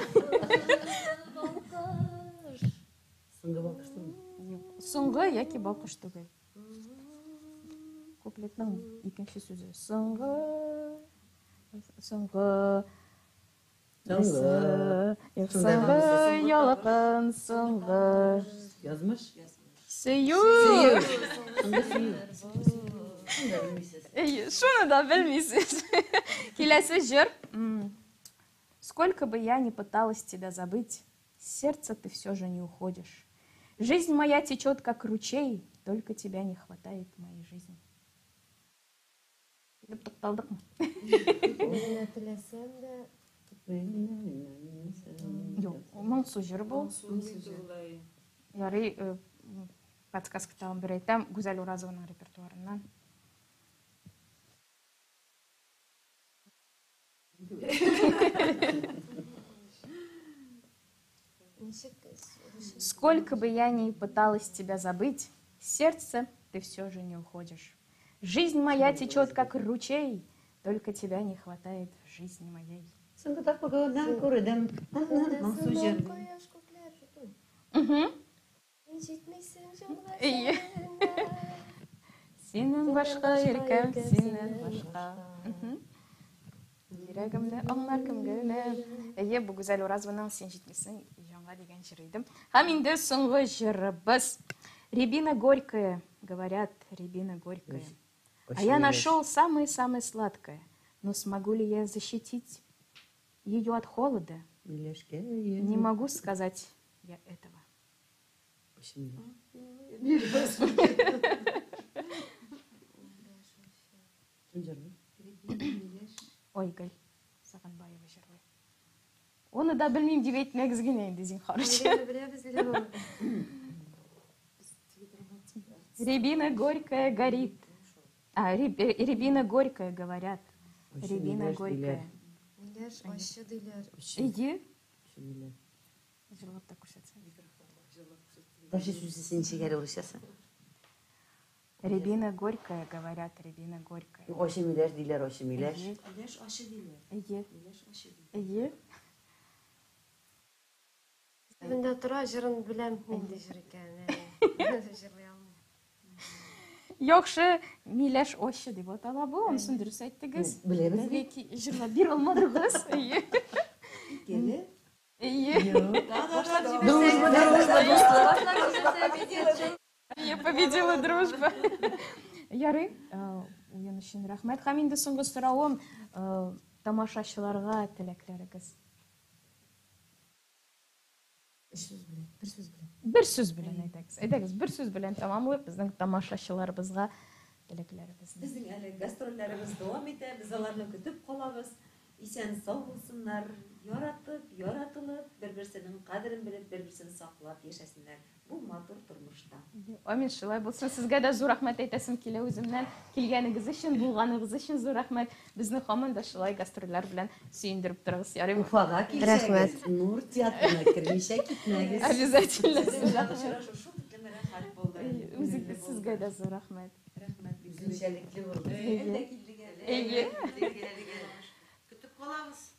Соңгы балкыш түгел. Юк, соңгы яки балкыш түгел. Куплетның икенче сүзе. Соңгы, соңгы, Соңгы. Юк, соңгы ялкын, соңгы. Язмыш? Сөю. Соңгы сөю. Шуны да белмисез. Әйе, шуны да белмисез. Киләсе җыр. Сколько бы я ни пыталась тебя забыть, сердце ты все же не уходишь. Жизнь моя течет, как ручей, только тебя не хватает в моей жизни. Килеп тукталдыкмы? Менә теләсәм дә. Юк, моңсу җыр бу. Ярый, подсказка тагын бер әйтәм, Гүзәл Уразованың репертуарыннан. Сколько бы я ни пыталась тебя забыть, сердце ты все же не уходишь. Жизнь моя течет, как ручей, только тебя не хватает в жизни моей. Соңгы тапкыр күрдем. Моңсу җыр. Кояш күкләр шуту. Җитмисең җанга. Әйе. Синнән башка иркәм, синнән башка. Йөрәгемне аңлар кем генә. Әйе, бу Гүзәл Уразованың Син җитмисең җанга дигән җыры иде. Һәм инде соңгы җырыбыз. Рябина горькая, говорят, рябина горькая. А я нашел самое-самое сладкое. Но смогу ли я защитить ее от холода? Не могу сказать я этого. Ойгөл Сагынбаева җырлый. Оны да белмим дип әйтмәгез генә инде, зинһар өчен. Беләбез, беләбез. Рябина горькая горит. А, рябина горькая, говорят. Рябина горькая. Миләш ачы диләр. Әйе. Ачы миләш. Җырлап та күрсәтсәң. Даже сүзе син ничек әле урысчасы? Рябина горькая, говорят, рябина горькая. Ачы миләш диләр, ачы миләш. Миләш ачы диләр. Әйе. Миләш ачы диләр. Әйе. Төбендә тора, җырын беләм, нинди җыр икәнен. Җырлый алмыйм. Яхшы, миләш ачы дип атала бу, анысын дөрес әйттегез. Беләбез бит. Ләкин җырлап бирә алмадыгыз. Әйе. Икеле. Әйе. Дружба, дружба, дуслык. Я победила дружба. Ярый, уен өчен рәхмәт. Һәм инде соңгы соравым, тамашачыларга теләкләрегез. Өч сүз белән, бер сүз белән. Бер сүз белән әйдәгез. Әйдәгез, бер сүз белән тәмамлыйк безнең тамашачыларыбызга теләкләребезне. Безнең әле гастрольләребез дәвам итә, без аларны көтеп калабыз. Исән сау булсыннар, яратып, яратылып, бер-берсенең кадерен белеп, бер-берсен саклап яшәсеннәр бу матур тормышта. Амин, шулай булсын. Сезгә дә зур рәхмәт әйтәсем килә үземнән. Килгәнегез өчен, булганыгыз өчен зур рәхмәт. Безне һаман да шулай гастрольләр белән сөендереп торыгыз. Ярыймы? Уфага килсәгез, Нур театрына кермичә китмәгез. Обязательно. Сезнең белән очрашу шул тиклем рәхәт булды. Үзегез сезгә дә зур рәхмәт. Рәхмәт бик. Үзенчәлекле булды. Әйдә килдек әле. Әйе. Көтеп калабыз.